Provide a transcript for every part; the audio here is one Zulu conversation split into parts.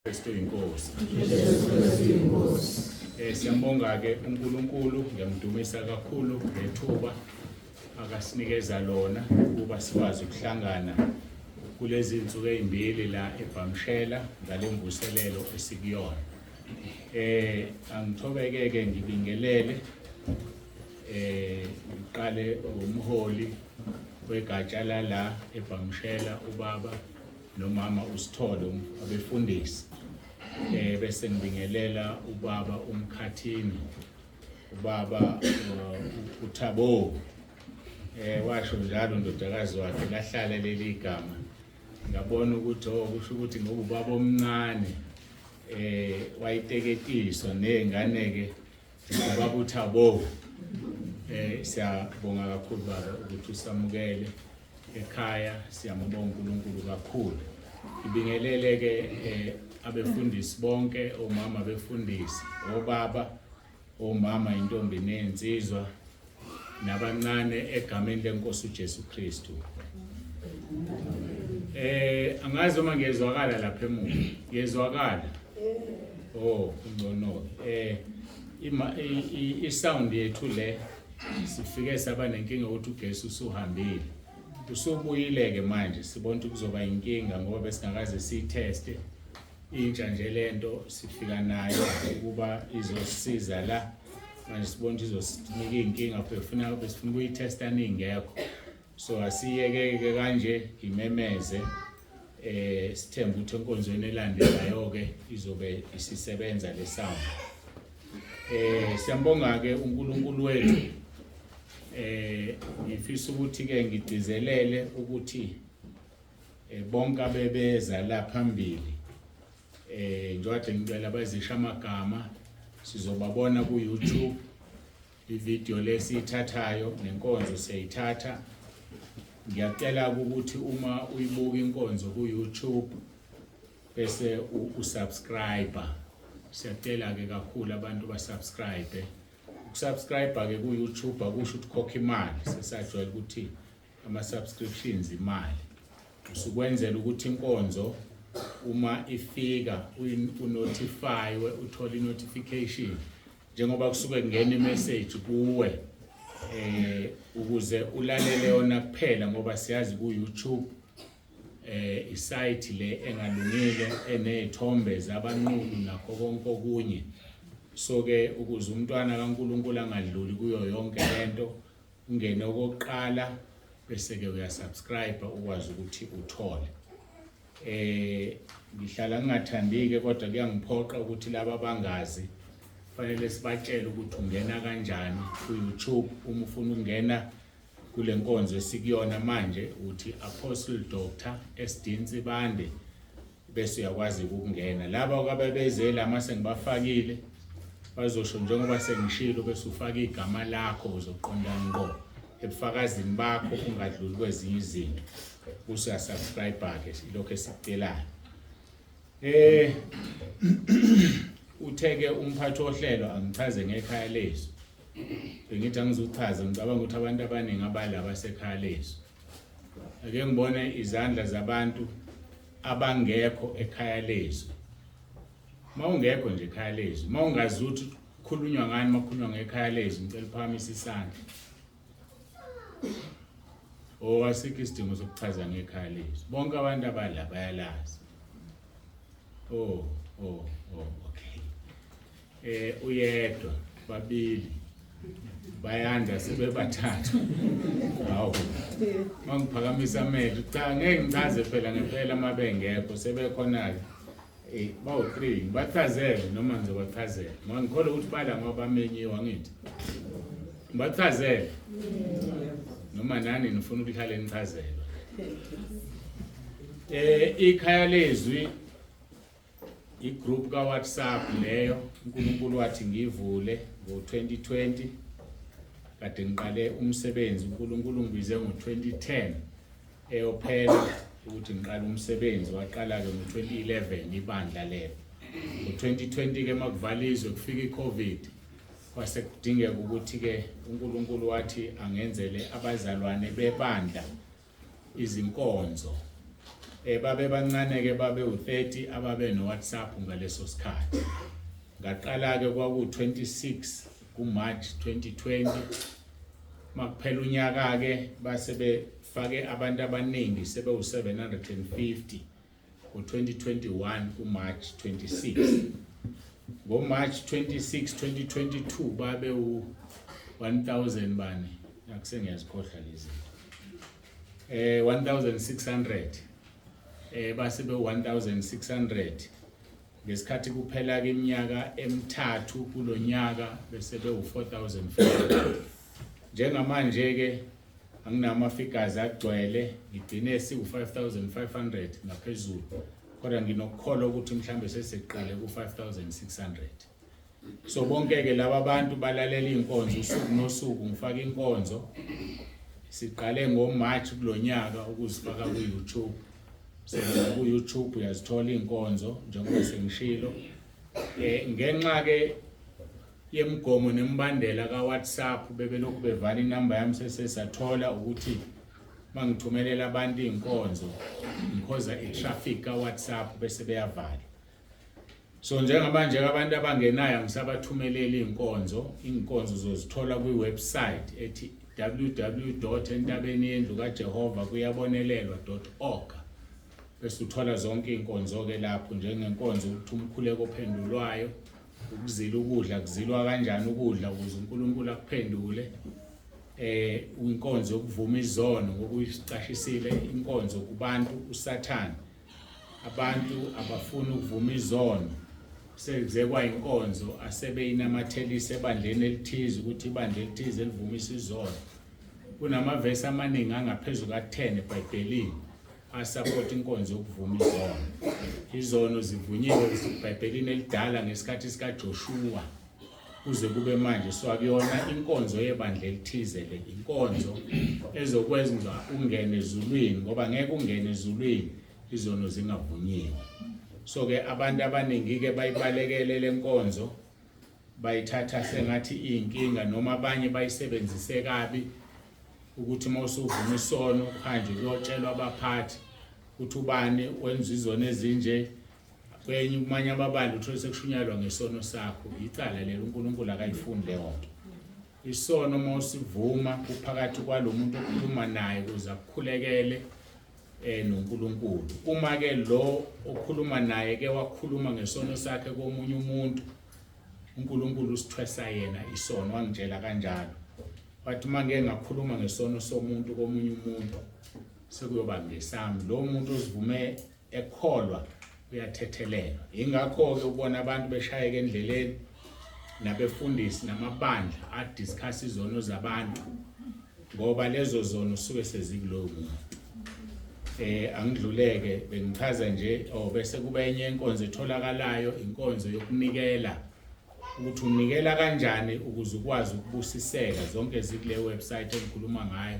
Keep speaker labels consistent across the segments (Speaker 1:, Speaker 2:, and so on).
Speaker 1: Kristu inkosi.
Speaker 2: Jesu Kristu inkosi.
Speaker 1: Siyambonga ke uNkulunkulu, ngiyamdumisa kakhulu ngethuba akasinikeza lona ukuba sikwazi ukuhlangana kulezi insuku ezimbili la eBhamshela ngalemvuselelo esikuyona. Angithobeke ke ngibingelele ngiqale ngomholi wegatsha la eBhamshela ubaba nomama uSithole abefundisi, bese ngibingelela ubaba uMkhathini, ubaba uThabo, washo njalo ndodakazi wakhe lahlala leli gama, ngabona ukuthi oh kusho ukuthi ngoba ubaba omncane wayiteketiswa nezingane ke ubaba uThabo. Siyabonga kakhulu baba ukuthi usamukele ekhaya, siyambonga uNkulunkulu kakhulu. Ngibingelele ke abefundisi bonke, omama befundisi, obaba, omama, intombi nezinsizwa nabancane egameni lenkosi uJesu Kristu. Angazi uma ngiyezwakala lapha emuva. Ngiyezwakala. Oh, kungcono. I-sound yethu le sifike saba nenkinga ukuthi ugesi usuhambile. Usubuyile ke manje, sibona ukuthi kuzoba inkinga ngoba besingakaze siyiteste. Intsha nje lento sifika nayo ukuba izosiza la. Manje sibona ukuthi izosinika inkinga, besifuna ukuyitesta ningekho. So asiyeke ke kanje imemeze, sithemba ukuthi enkonzweni elandelayo ke izobe isisebenza le sound. Siyambonga ke uNkulunkulu wethu. Ngifisa ukuthi ke ngigcizelele ukuthi bonke abebeza la phambili, njengoba ngicela bazisha amagama, sizobabona ku YouTube. Ivideo lesiyithathayo nenkonzo siyayithatha. Ngiyacela ukuthi uma uyibuka inkonzo ku YouTube bese usubscribe. Siyacela ke kakhulu abantu basubscribe. Ukusubscribe ke ku YouTube akusho ukuthi khokha imali, sesajwayele ukuthi ama subscriptions imali. Usukwenzela ukuthi inkonzo uma ifika unotifywe, uthole notification njengoba kusuke kungena imessage kuwe, ukuze ulalele yona kuphela, ngoba siyazi ku YouTube isite le engalungile enezithombe zabanqunu nakho konke okunye. So ke ukuze umntwana kaNkuluNkulu angadluli kuyo yonke lento, ungene okokuqala bese ke uyasubscribe ukwazi ukuthi uthole. Ngihlala ngingathandike kodwa kuyangiphoqa ukuthi laba abangazi fanele sibatshele ukuthi ungena kanjani ku YouTube. Uma ufuna ukungena kule nkonzo esikuyona manje, uthi Apostle Dr SD Nsibande bese uyakwazi ukungena. Laba ababezela mase ngibafakile bazosho njengoba sengishilo, bese ufaka igama lakho, uzoqonda ngqo ebufakazini bakho ungadluli kwezinye izinto. Usuyasubscribe ke lokho esikucelayo. Utheke umphathi ohlelo angichaze ngekhaya lethu. Bengithi angizuchaza, ngicabanga ukuthi abantu abaningi abala basekhaya lethu. Ake ngibone izandla zabantu abangekho ekhaya lethu. Mawungekho nje ekhaya lethu, mawungazi ukuthi kukhulunywa ngani makukhulunywa ngekhaya lethu, ngicela uphakamise isandla. Oh, asikho isidingo sokuchaza ngekhaya lethu. Bonke abantu abala bayalazi. Oh, oh, oh, okay. Uyedwa, babili, bayanda sebebathathu. Hawu. Mangiphakamisa amehlo, cha ngeke ngichaze phela ngempela mabengekho sebekhona ke. Bawu-3, ngibachazele noma ngizobachazela. Ngoba ngikholwa ukuthi bala ngoba bamenyiwe angithi. Ngibachazele. Noma nani nifuna ukuhlala nichazelwa. Ikhaya lezwi igroup ka WhatsApp leyo uNkulunkulu wathi ngivule ngo-2020, kade ngiqale umsebenzi. uNkulunkulu ngibize ngo-2010 eyophela ukuthi ngiqale umsebenzi, waqala ke ngo-2011 ibandla lelo. Ngo-2020 ke makuvala izwe kufika iCovid, kwase kudingeka ukuthi ke uNkulunkulu wathi angenzele abazalwane bebandla izinkonzo. Babe bancane ke, babe u30 ababe no WhatsApp ngaleso sikhathi. Ngaqala ke kwaku 26 kuMarch 2020. Makuphela unyaka ke base befake abantu abaningi, sebe u750 ngo2021 kuMarch 26. NgoMarch 26 2022 babe u1000 bani, akusengiyazikhohlwa lezi 1600, base be 1600 ngesikhathi kuphela ke iminyaka emithathu kulonyaka, bese be u4400. Njengamanje ke anginama figures agcwele, ngigcine siku5500 ngaphezulu, kodwa nginokukholwa ukuthi mhlambe sesiqale ku5600. So bonke ke laba bantu balalela inkonzo usuku nosuku. Ngifaka inkonzo, siqale ngoMarch kulonyaka ukuzifaka ku YouTube. So ku YouTube uyazithola inkonzo njengoba sengishilo. Ngenxa ke yemigomo nemibandela ka WhatsApp, bebelokhu bevala inamba yami, sesesathola ukuthi mangithumelela abantu inkonzo ngikhoza itraffic ka WhatsApp, bese beyavala. So njengamanje abantu abangenayo angisabathumeleli inkonzo. Inkonzo uzozithola kwi-website ethi www.entabeniyendlu kajehova kuyabonelelwa.org, bese uthola zonke inkonzo ke lapho, njengenkonzo ukuthi umkhuleko ophendulwayo, ukuzila ukudla, kuzilwa kanjani ukudla ukuze uNkulunkulu akuphendule, inkonzo yokuvuma izono ngokuyicashisile inkonzo kubantu uSathane. Abantu abafuna ukuvuma izono, sekuze kwayinkonzo asebeyinamathelisa ebandleni elithize ukuthi ibandla elithize elivumisa izono. Kunamavesi amaningi angaphezu ka-10 eBhayibhelini asupport inkonzo yokuvuma izono. Izono zivunyiwe eBhayibhelini elidala ngesikhathi sikaJoshua kuze kube manje. So akuyona inkonzo yebandla elithize le, inkonzo ezokwenza ungene ezulwini, ngoba ngeke ungene ezulwini izono zingavunyiwe. So ke abantu abaningi ke bayibalekele lenkonzo, bayithatha sengathi iyinkinga, noma abanye bayisebenzise kabi ukuthi uma usuvuma isono kuhanjwe kuyotshelwa abaphathi ukuthi ubani wenza izono ezinje. Kwenye kumanye amabandla uthole sekushunyayelwa ngesono sakho. Icala lelo, uNkulunkulu akayifuni leyo nto. Isono uma usivuma kuphakathi kwalo muntu okhuluma naye ukuze akukhulekele noNkulunkulu. Uma ke lo okhuluma naye ke wakhuluma ngesono sakhe komunye umuntu, uNkulunkulu usithwesa yena isono. Wangitshela kanjalo, wathi uma ngeke ngakhuluma ngesono somuntu komunye umuntu, sekuyoba ngesami. Lo muntu osivume ekholwa uyathethelelwa. Ingakho-ke ubona abantu beshayeka endleleni, nabefundisi namabandla adiscuss izono zabantu, ngoba lezo zono suke sezikulowo muntu. Angidluleke, bengichaza nje. Oh, bese kuba enye inkonzo etholakalayo, inkonzo yokunikela, ukuthi unikela kanjani ukuze ukwazi ukubusiseka. Zonke zikule website engikhuluma ngayo,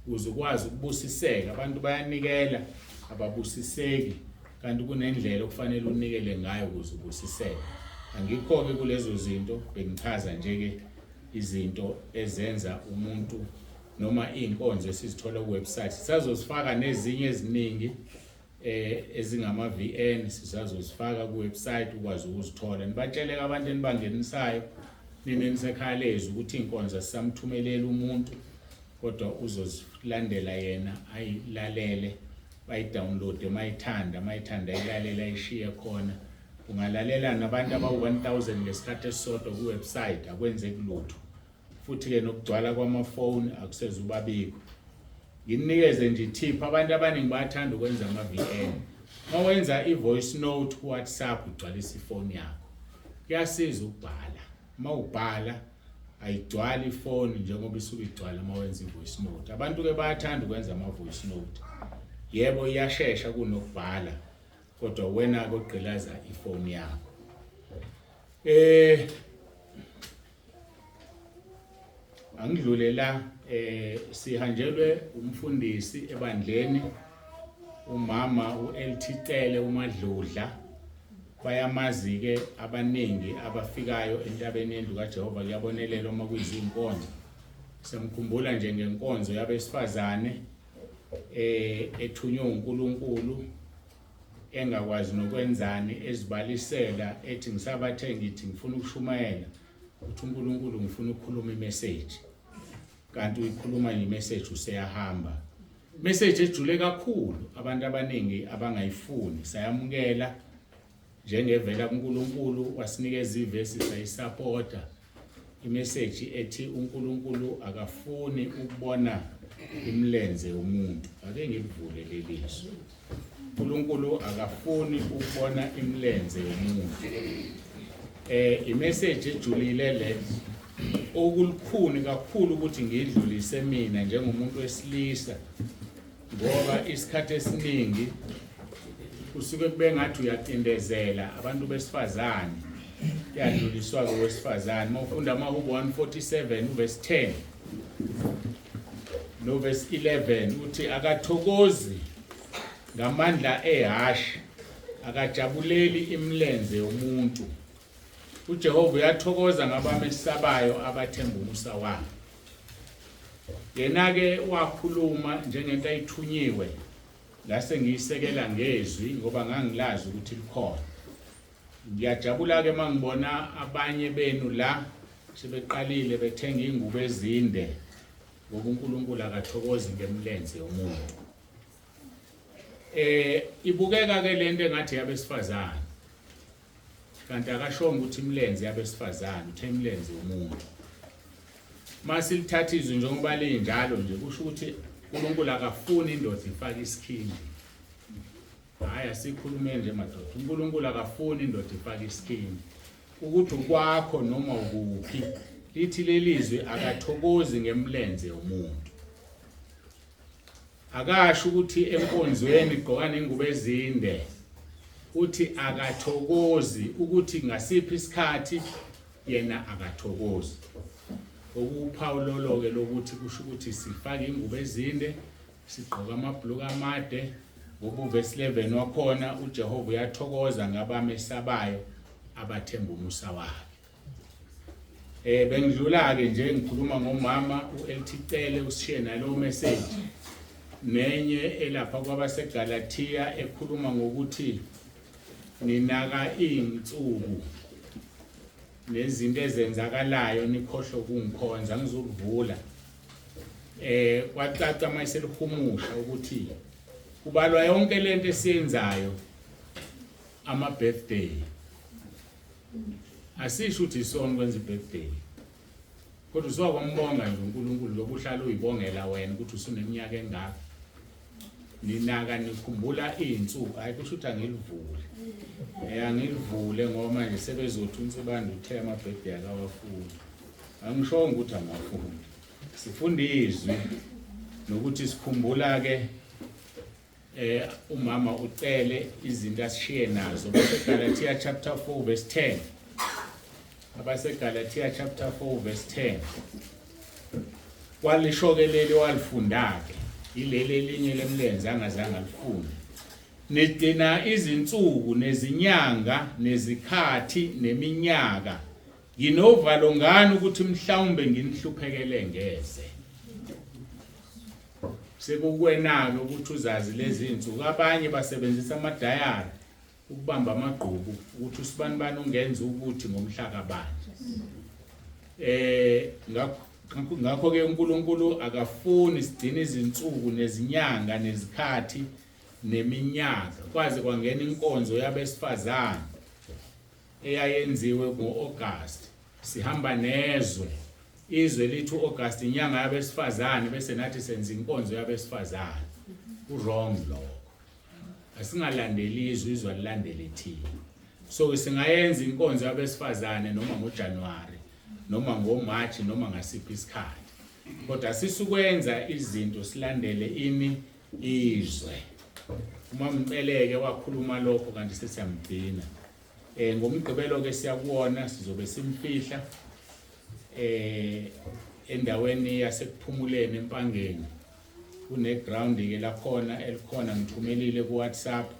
Speaker 1: ukuze ukwazi ukubusiseka. Abantu bayanikela, ababusiseki, kanti kunendlela okufanele unikele ngayo ukuze ubusiseke. Angikho-ke kulezo zinto, bengichaza nje-ke izinto ezenza umuntu noma iy'nkonzo esizithola ku-website. Sisazozifaka nezinye eziningi ezingama VN, sisazozifaka ku-website ukwazi ukuzithola. Nibatshele abantu enibangenisayo nina enisekhaya lezi ukuthi iy'nkonzo asisamthumeleli umuntu, kodwa uzozilandela yena, ayilalele, bayidownload mayithanda, mayithanda ayilalele, ayishiye khona. Ungalalela nabantu abawu-1000 ngesikhathi esisodwa ku-website, akwenzeki lutho. Futhi-ke nokugcwala kwamafoni akusezubabikho. Nginikeze nje tip, abantu abaningi bayathanda ukwenza ama-VN. Uma wenza i-voice note ku-WhatsApp ugcwalisa ifoni yakho. Kuyasiza ukubhala. Uma ubhala ayigcwali ifoni njengoba isuke igcwala uma wenza i-voice note. Abantu-ke bayathanda ukwenza ama-voice note. Yebo, iyashesha kunokubhala, kodwa wena-ke ogqilaza ifoni yakho. Angidlule la. Sihanjelwe umfundisi ebandleni, umama uLT Cele uMadludla. Bayamazi ke abaningi abafikayo entabeni yendlu kaJehova kuyabonelela uma kuyizinkonzo. Semkhumbula nje ngenkonzo yabesifazane ethunywe uNkulunkulu. Engakwazi nokwenzani ezibalisela ethi ngisabathe ngithi ngifuna ukushumayela uthi uNkulunkulu ngifuna ukukhuluma imessage kanti uyikhuluma nje imessage useyahamba message ejule kakhulu abantu abaningi abangayifuni sayamukela njengevela kuNkulunkulu wasinikeza ivesi sayisapota imessage ethi uNkulunkulu akafuni ukubona imlenze yomuntu ake ngilivule leli zwi uNkulunkulu akafuni ukubona imlenze yomuntu eh imessage ejulile le okulukhuni kakhulu ukuthi ngidlulise mina njengomuntu wesilisa ngoba isikhathi esiningi kusuke kube ngathi uyacindezela abantu besifazane kuyadluliswa kowesifazane uma ufunda amahubo 147 uverse 10 noverse 11 uthi akathokozi ngamandla ehhashi akajabuleli imilenze yomuntu uJehova uyathokoza ngabamesabayo abathemba umusa wakhe yena-ke wakhuluma njengento ayithunyiwe ngase ngiyisekela ngezwi ngoba ngangilazi ukuthi likhona ngiyajabula-ke uma ngibona abanye benu la sebeqalile bethenga iy'ngubo ezinde ngoba uNkulunkulu akathokozi ngemlenze yomuntu eh ibukeka ke lento engathi yabesifazane kanti akashongo ukuthi imilenze yabesifazane uthe imilenze yomuntu masilithatha izwi njengoba linjalo nje kusho ukuthi uNkulunkulu akafuni indoda ifake isikhindi hayi asikhulume nje madoda uNkulunkulu akafuni indoda ifake isikhindi ukuthi ukwakho noma ukuphi lithi lelizwi akathokozi ngemlenze yomuntu Akasho ukuthi enkonzweni gqoka nengubo ezinde. Uthi akathokozi ukuthi ngasiphi isikhathi yena akathokozi. Okuwuphawu lolo-ke lokuthi kusho ukuthi sifake ingubo ezinde, sigqoke amabhuluku amade, ngoba uvesi 11 wakhona uJehova uyathokoza ngabamesabayo abathemba umusa wakhe. Eh bengidlula ke nje ngikhuluma ngomama uLT Cele usishiye nalo message nenye elapha kwabaseGalatia ekhuluma ngokuthi ninaka izinsuku nezinto ezenzakalayo nikhohlwe ukungikhonza ngizokuvula eh kwacaca mayiselihumusha ukuthi kubalwa yonke lento esiyenzayo ama birthday Asisho ukuthi isona kwenza ibirthday. Kodwa usuwakwambonga nje uNkulunkulu lokhu uhlala uyibongela wena ukuthi usuneminyaka engaka. Ninaka nikhumbula izinsuku, hayi kusho ukuthi angilivule. Eh angilivule ngoba manje sebezothi uNsibande uthe ama birthday akawafuni. Angishongo ukuthi angawafuni. Sifunda izwi nokuthi sikhumbula ke eh umama ucele izinto asishiye nazo baseGalatia chapter 4 verse 10 abaseGalatia chapter 4 verse 10 walisho ke leli walifunda ke ileli elinye lemlenze angazange alifunde nigcina izinsuku nezinyanga nezikhathi neminyaka nginovalo ngani ukuthi mhlawumbe nginihluphekele ngeze Sekukuwena-ke ukuthi uzazi lezi zinsuku. Abanye basebenzisa amadayari ukubamba amagqubu ukuthi usibanibani ungenza ukuthi ngomhla kabani. Eh ngakho ke uNkulunkulu akafuni sigcine izinsuku nezinyanga nezikhathi neminyaka kwaze kwangena inkonzo yabesifazane eyayenziwe ngo-August sihamba nezwe Izwe lithi uAugust inyanga yabesifazane bese nathi senza inkonzo yabesifazane. Ku-wrong lokho. Asingalandeli izwe, izwe alilandele thina. So singayenza inkonzo yabesifazane noma ngoJanuary noma ngoMarch noma ngasiphi isikhathi. Kodwa sisukwenza izinto silandele ini izwe. Uma mceleke wakhuluma lokho kanti sesiyamgcina. Eh ngomgqibelo ke siyakuwona sizobe simfihla eh endaweni yasekuphumuleni empangeni kune ground ke lakhona elikhona ngithumelile ku WhatsApp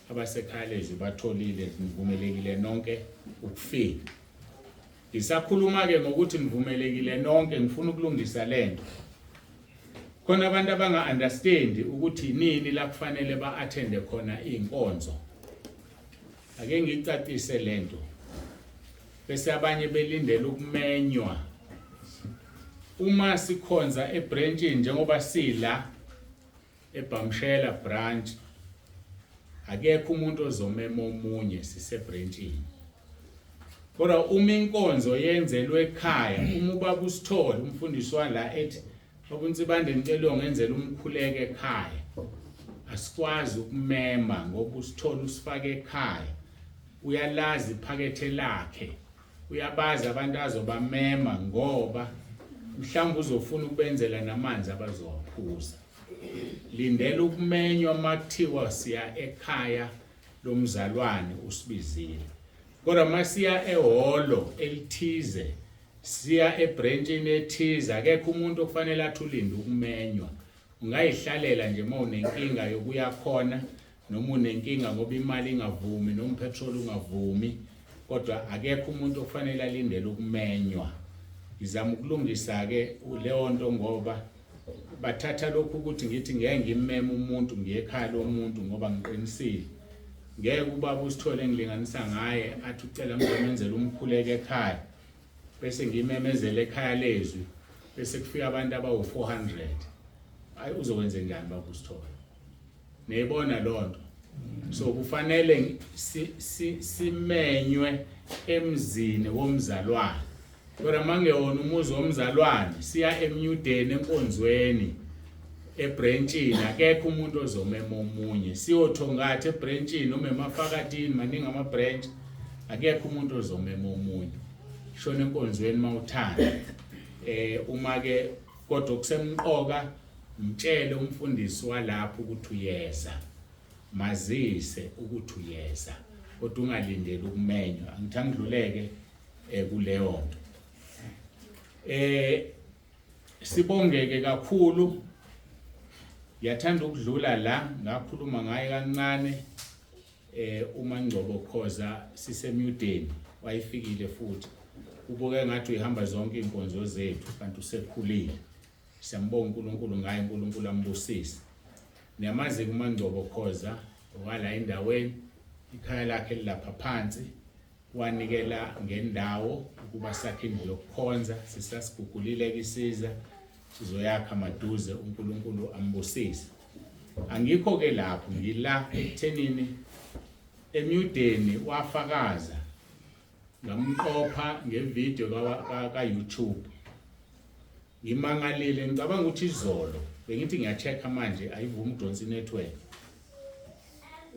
Speaker 1: abasekhaya lezwi batholile nivumelekile nonke ukufika ngisakhuluma ke ngokuthi nivumelekile nonke ngifuna ukulungisa lento khona abantu abanga understand ukuthi nini la kufanele ba attend khona inkonzo. Ake ngicacise lento. Bese abanye belindele ukumenywa. Uma sikhonza ebranchini njengoba sila eBhamshela branch, akekho umuntu ozomema omunye sisebranchini. Kodwa uma inkonzo yenzelwe ekhaya, uma ubaba uSithole umfundisi wala ethi baba uNsibande ngicela uyongenzela umkhuleko ekhaya, asikwazi ukumema ngoba uSithole usifake ekhaya, uyalazi iphakethe lakhe, uyabazi abantu azobamema ngoba mhlawumbe uzofuna ukubenzela namanzi abazowaphuza. Lindela ukumenywa makuthiwa siya ekhaya lomzalwane usibizile. Kodwa masiya ehholo elithize, siya ebranchini ethize, akekho umuntu okufanele athi ulinde ukumenywa. Ungayihlalela nje uma unenkinga yokuya khona, noma unenkinga ngoba imali ingavumi noma upetrol ungavumi, kodwa akekho umuntu okufanele alindele ukumenywa. Ngizama ukulungisa-ke leyo nto ngoba bathatha lokhu ukuthi ngithi ngeke ngimeme umuntu ngiye ekhaya lomuntu ngoba ngiqinisile. Ngeke ubaba uSithole ngilinganisa ngaye athi ucela ngizomenzela umkhuleko ekhaya, bese ngimemezele ekhaya lezwi, bese kufika abantu abawu-400. Hayi, uzokwenze njani baba uSithole? Niyibona lonto. So kufanele simenywe emzini womzalwane. Kodwa mangewona umuzi womzalwane, siya emnyudeni enkonzweni ebranchini, akekho umuntu ozomema omunye. Siyothongatha ebranchini noma emafakatini, maningi ama branch, akekho umuntu ozomema omunye. Shona enkonzweni mawuthanda. Uma ke kodwa kusemqoka mtshele umfundisi walapho ukuthi uyeza, mazise ukuthi uyeza, kodwa ungalindeli ukumenywa. Angithi angidluleke kuleyo nto. Sibongeke kakhulu. Ngiyathanda ukudlula la, ngakhuluma ngaye kancane uMangcobo Khoza sisemyudeni, wayefikile futhi ubuke ngathi uyihamba zonke inkonzo zethu kanti usekhulile. Siyambonga uNkulunkulu ngaye, uNkulunkulu ambusise. Niyamazi uMangcobo Khoza wala endaweni, ikhaya lakhe lilapha phansi, wanikela ngendawo ukuba sakhe indlu yokukhonza. Sisasigugulile kisiza sizoyakha maduze, uNkulunkulu ambusise. Angikho ke lapho, ngila ekuthenini emyudeni wafakaza, ngamqopha ngevideo ka YouTube. Ngimangalile, ngicabanga ukuthi izolo bengithi ngiya-check-a manje, ayivumi ukudonsa i-network.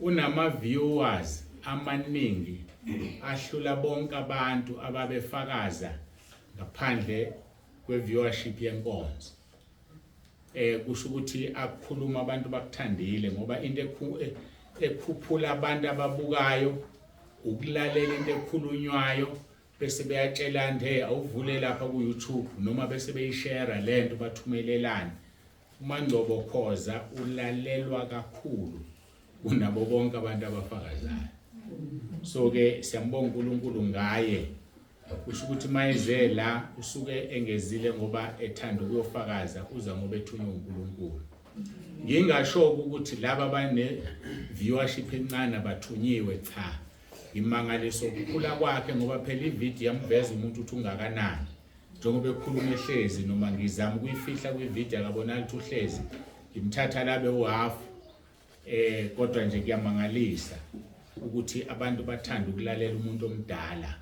Speaker 1: Unama viewers amaningi ahlula bonke abantu ababefakaza ngaphandle kwe-viewership yenkonzo. Kusho ukuthi akukhuluma abantu bakuthandile, ngoba into ekhuphula abantu ababukayo ukulalela into ekhulunywayo, bese beyatshelana, hey awuvule lapha ku YouTube, noma bese beyishare lento bathumelelana. uMangcobo Khoza ulalelwa kakhulu kunabo bonke abantu abafakazayo. So ke siyambonga uNkulunkulu ngaye. Kusho ukuthi mayeze la usuke engezile ngoba ethanda ukuyofakaza, uza ngoba ethunywe uNkulunkulu. Ngingasho ukuthi laba abane viewership encane abathunyiwe, cha. Ngimangaliso ukukhula kwakhe ngoba phela ivideo yamveza umuntu ukuthi ungakanani. Njengoba ekhuluma ehlezi, noma ngizama ukuyifihla kwivideo akabonakali ukuthi uhlezi, ngimthatha labe uhalf. Kodwa nje kuyamangalisa ukuthi abantu bathanda ukulalela umuntu omdala.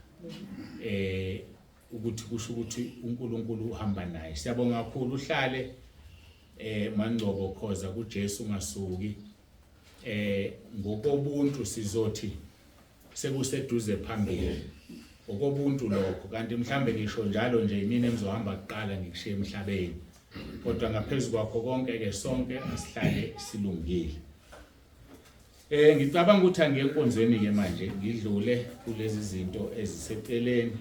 Speaker 1: Ukuthi kusho ukuthi uNkulunkulu uhamba naye. Siyabonga kakhulu, uhlale Mangcobo Khoza kuJesu ungasuki. Ngokobuntu sizothi sekuseduze phambili, ngokobuntu lokho, kanti mhlambe ngisho njalo nje imini engizohamba kuqala ngikushiye emhlabeni. Kodwa ngaphezulu kwakho konke ke sonke asihlale silungile. Ngicabanga ukuthi angiye enkonzweni ke manje, ngidlule kulezi zinto eziseceleni,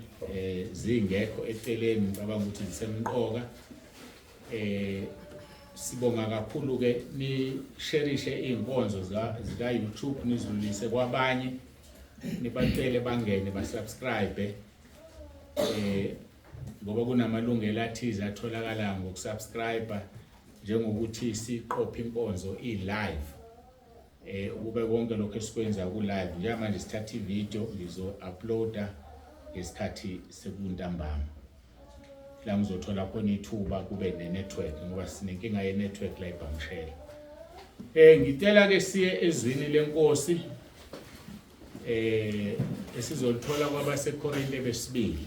Speaker 1: zingekho eceleni, ngicabanga ukuthi zisemqoka. Sibonga kakhulu ke, nisherishe izinkonzo zika YouTube, nizidlulise kwabanye, nibacele bangene basubscribe, ngoba kunamalungelo athize atholakala ngokusubscribe, njengokuthi siqophe inkonzo i-live. Ukube konke lokho esikwenza ku live njengamanje sithatha ivideo ngizo uploada ngesikhathi sekuntambama la ngizothola khona ithuba kube ne-network ngoba sinenkinga ye-network la eBhamshela. Ngicela ke siye ezwini lenkosi esizolithola kwabaseKorinte besibili.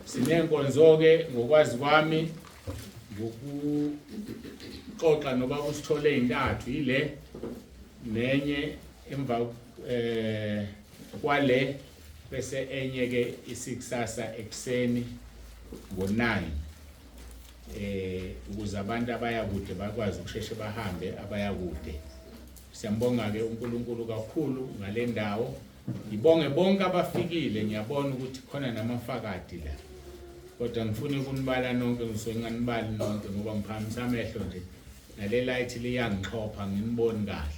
Speaker 1: Sinenkonzo ke ngokwazi kwami ngokuxoxa noba usithole intathu ile nenye emva kwale bese enye ke isikusasa ekuseni ngo-9 ukuze abantu abaya kude bakwazi ukusheshe bahambe abaya kude. Siyambonga ke uNkulunkulu kakhulu ngale ndawo. Ngibonge bonke abafikile, ngiyabona ukuthi khona namafakadi la. Kodwa ngifuna ukunibala nonke, ngisuke nginganibali nonke ngoba ngiphakamisa amehlo nje. Nale light liyangixhopha nginiboni kahle.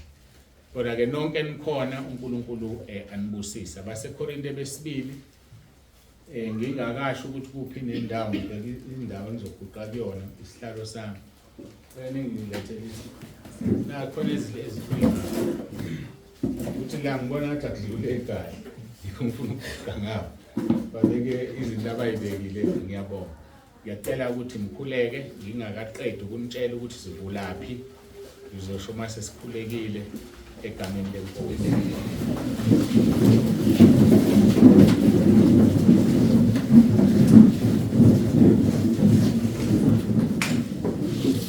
Speaker 1: Kodwa ke nonke nikhona uNkulunkulu anibusise. AbaseKorinte besibili ngingakasho ukuthi kuphi nendawo, ngibheka indawo engizoguqa kuyona isihlalo sami. Ningilethele nakhona ezifika ukuthi la ngibona ngathi akudlule ekhaya, yikho ngifuna ukuguqa ngapha. Babeke izinto abayibekile, ngiyabonga. Ngiyacela ukuthi ngikhuleke ngingakaqedi ukunitshela ukuthi sivulaphi. Ngizosho uma sesikhulekile egameni leNkosi.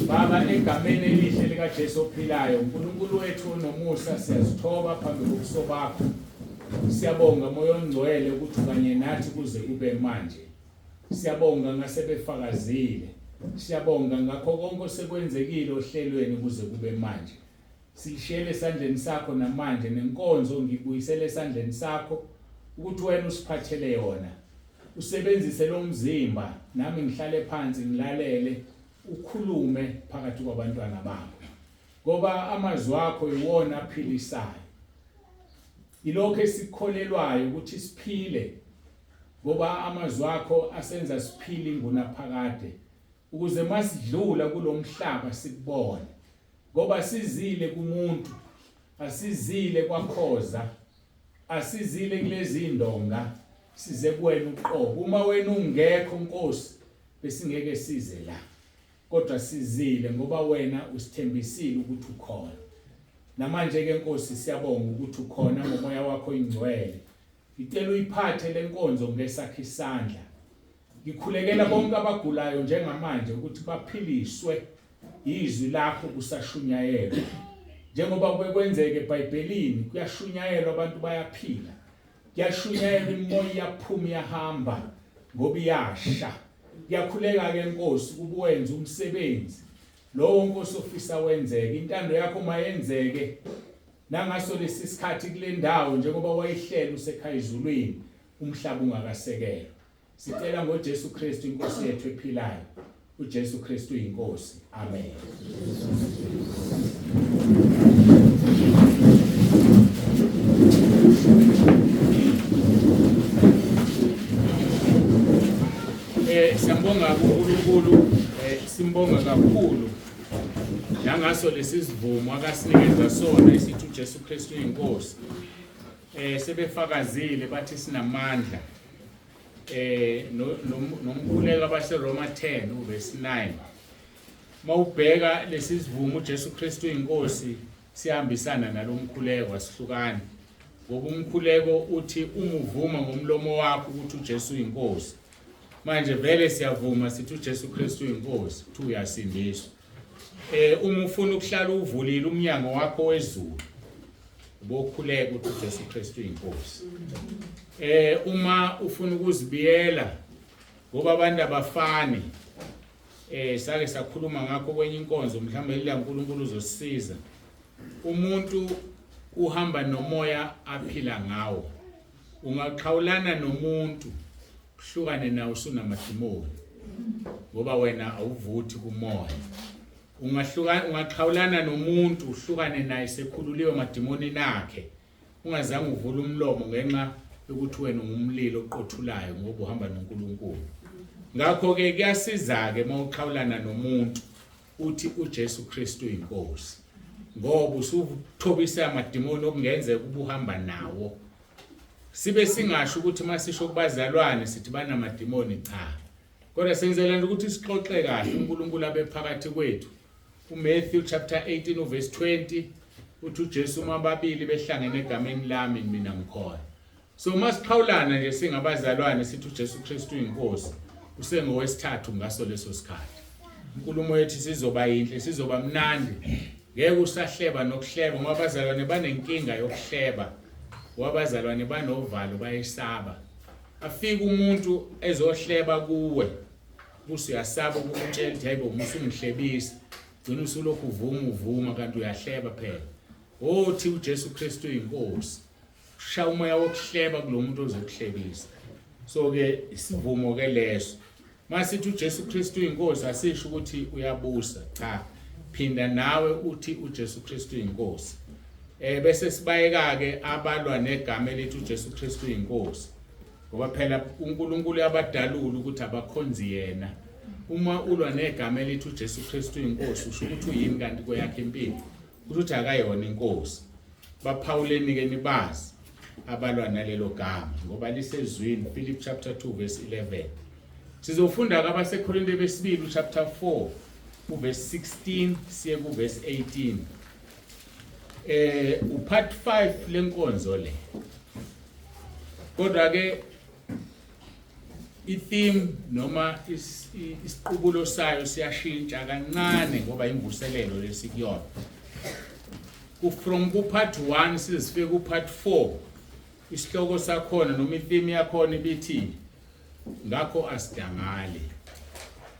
Speaker 1: Baba, egameni elihle likaJesu ophilayo, uNkulunkulu wethu onomusa, siyazithoba phambi kobuso bakho. Siyabonga Moya oNgcwele ukuthi kanye nathi kuze kube manje. Siyabonga ngasebefakazile. Siyabonga ngakho konke osekwenzekile ohlelweni kuze kube manje. Silishiyele esandleni sakho namanje nenkonzo ngibuyisele esandleni sakho ukuthi wena usiphathele yona. Usebenzise lo mzimba nami ngihlale phansi ngilalele ukhulume phakathi kwabantwana bakho. Ngoba amazwi akho iwona aphilisayo. Ilokho esikholelwayo ukuthi siphile ngoba amazwi akho asenza siphile ingunaphakade ukuze masidlula kulomhlaba sikubone. Ngoba sizile kumuntu, asizile kwakhoza, asizile kulezi indonga, size kuwena uqobo. Uma wena ungekho Nkosi besingeke size la, kodwa sizile ngoba wena usithembisile ukuthi ukhona. Namanje ke Nkosi siyabonga ukuthi ukhona ngomoya wakho oyingcwele. Ngicela uyiphathe lenkonzo ngesakhe isandla. Ngikhulekela bonke abagulayo njengamanje ukuthi baphiliswe izwi lakho kusashunyayelwa. Njengoba kwekwenzeka eBhayibhelini, kuyashunyayelwa abantu bayaphila. Kuyashunyayelwa imimoya iyaphuma iyahamba ngoba iyasha. Ngiyakhuleka ke Nkosi ukuba wenze umsebenzi lowo Nkosi ofisa wenzeke. Intando yakho mayenzeke nangaso lesi sikhathi kule ndawo njengoba wayihlela usekhaya ezulwini umhlaba ungakasekelwa. Sicela ngoJesu Kristu inkosi yethu ephilayo. uJesu Kristu inkosi. Amen. Siyambonga uNkulunkulu, simbonga kakhulu nangaso lesi sivumo akasinikeza sona esithi uJesu Kristu inkosi. Sebefakazile bathi sinamandla. Nomkhuleko abaseRoma 10 uverse 9. Mawubheka lesi sivumo uJesu Kristu inkosi sihambisana nalomkhuleko, asihlukani. Ngoba umkhuleko uthi uma uvuma ngomlomo wakho ukuthi uJesu uyinkosi. Manje vele siyavuma sithi uJesu Kristu uyinkosi, uthi uyasindiswa. Uma ufuna ukuhlala uvulile umnyango wakho wezulu, ubokhuleka ukuthi uJesu Kristu uyinkosi. Uma ufuna ukuzibiyela ngoba abantu abafani, sake sakhuluma ngakho kwenye inkonzo, mhlawumbe la uNkulunkulu uzosisiza. Umuntu uhamba nomoya aphila ngawo. Ungaxhawulana nomuntu uhlukane nawo usunamadimoni ngoba wena awuvuthi kumoya. Ungaxhawulana nomuntu uhlukane naye sekhululiwe emadimonini akhe, ungazange uvule umlomo ngenxa yokuthi wena ungumlilo oqothulayo ngoba uhamba noNkulunkulu. Ngakho ke kuyasiza ke mawuxhawulana nomuntu uthi uJesu Kristu inkosi. Ngoba usuthobisa amadimoni okungenzeka ubuhamba nawo. Sibe singasho ukuthi masisho kubazalwane sithi banamadimoni, cha. Kodwa senzela nje ukuthi sixoxe kahle, uNkulunkulu abe phakathi kwethu. UMatthew chapter 18 uverse 20 uthi uJesu, uma ababili behlangene egameni lami, mina ngikhona. So uma sixhawulana nje singabazalwane sithi uJesu Kristu uyinkosi, usengowesithathu ngaso leso sikhathi. Inkulumo yethu sizoba yinhle, sizoba mnandi. Ngeke usahleba nokuhleba, ngoba abazalwane banenkinga yokuhleba. Wabazalwane banovalo, bayesaba. Afika umuntu ezohleba kuwe, buse uyasaba ukumtshela ukuthi hayibo, musungihlebisa. Gcina usulokhu uvuma uvuma kanti uyahleba phela. Othi uJesu Kristu uyinkosi, shaya umoya wokuhleba kulo muntu ozokuhlebisa. So ke isivumo ke leso. Masithi uJesu Kristu uyinkosi, asisho ukuthi uyabusa, cha. Phinda nawe uthi uJesu Kristu uyinkosi. Bese sibayeka ke abalwa negama elithi uJesu Kristu uyinkosi, ngoba phela uNkulunkulu uyabadalula ukuthi abakhonzi yena. Uma ulwa negama elithi uJesu Kristu uyinkosi, usho ukuthi uyini kanti kweyakhe impilo? Kusho ukuthi akayona inkosi. Baphawuleni ke nibazi abalwa nalelo gama, ngoba lisezwini. Philip chapter 2 verse 11. Sizofunda kwabaseKorinte besibili chapter 4 uverse 16 siye kuverse 18. Upart 5 lenkonzo le. Kodwa ke i-theme noma isiqubulo sayo siyashintsha kancane, ngoba imvuselelo lesikuyona. Ku from ku part 1 sizifike ku part 4, isihloko sakhona noma i-theme yakhona ibithi "Ngakho asidangali".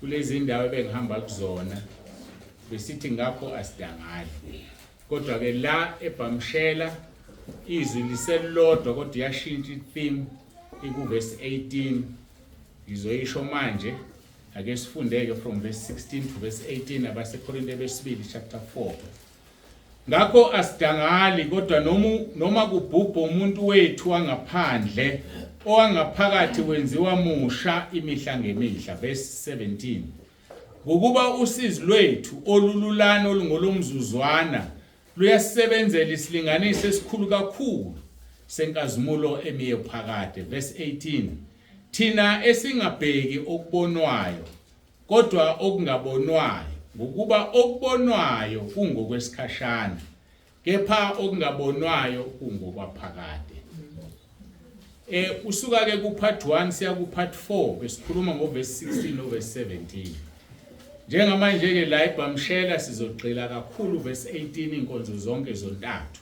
Speaker 1: Kulezi indawo ebengihamba kuzona besithi "Ngakho asidangali", kodwa ke la eBhamshela izwi liselodwa, kodwa iyashintsha i-theme, ikuvesi 18. Ngizoyisho manje. Ake sifundeke from verse 16 to verse 18, abaseKorinte besibili chapter 4. Ngakho asidangali, kodwa noma kubhubha umuntu wethu wangaphandle, owangaphakathi wenziwa musha imihla ngemihla. Verse 17: Ngokuba usizi lwethu olululana olungolomzuzwana luyasebenzela isilinganiso esikhulu kakhulu senkazimulo emiyo phakade. Verse 18: Thina esingabheki okubonwayo kodwa okungabonwayo, ngokuba okubonwayo kungokwesikhashana, kepha okungabonwayo kungokwaphakade. Usuka ke ku part 1 siya ku part 4, besikhuluma ngo verse 16 no verse 17. Njengamanje ke la eBhamshela sizogxila kakhulu verse 18 inkonzo zonke zontathu.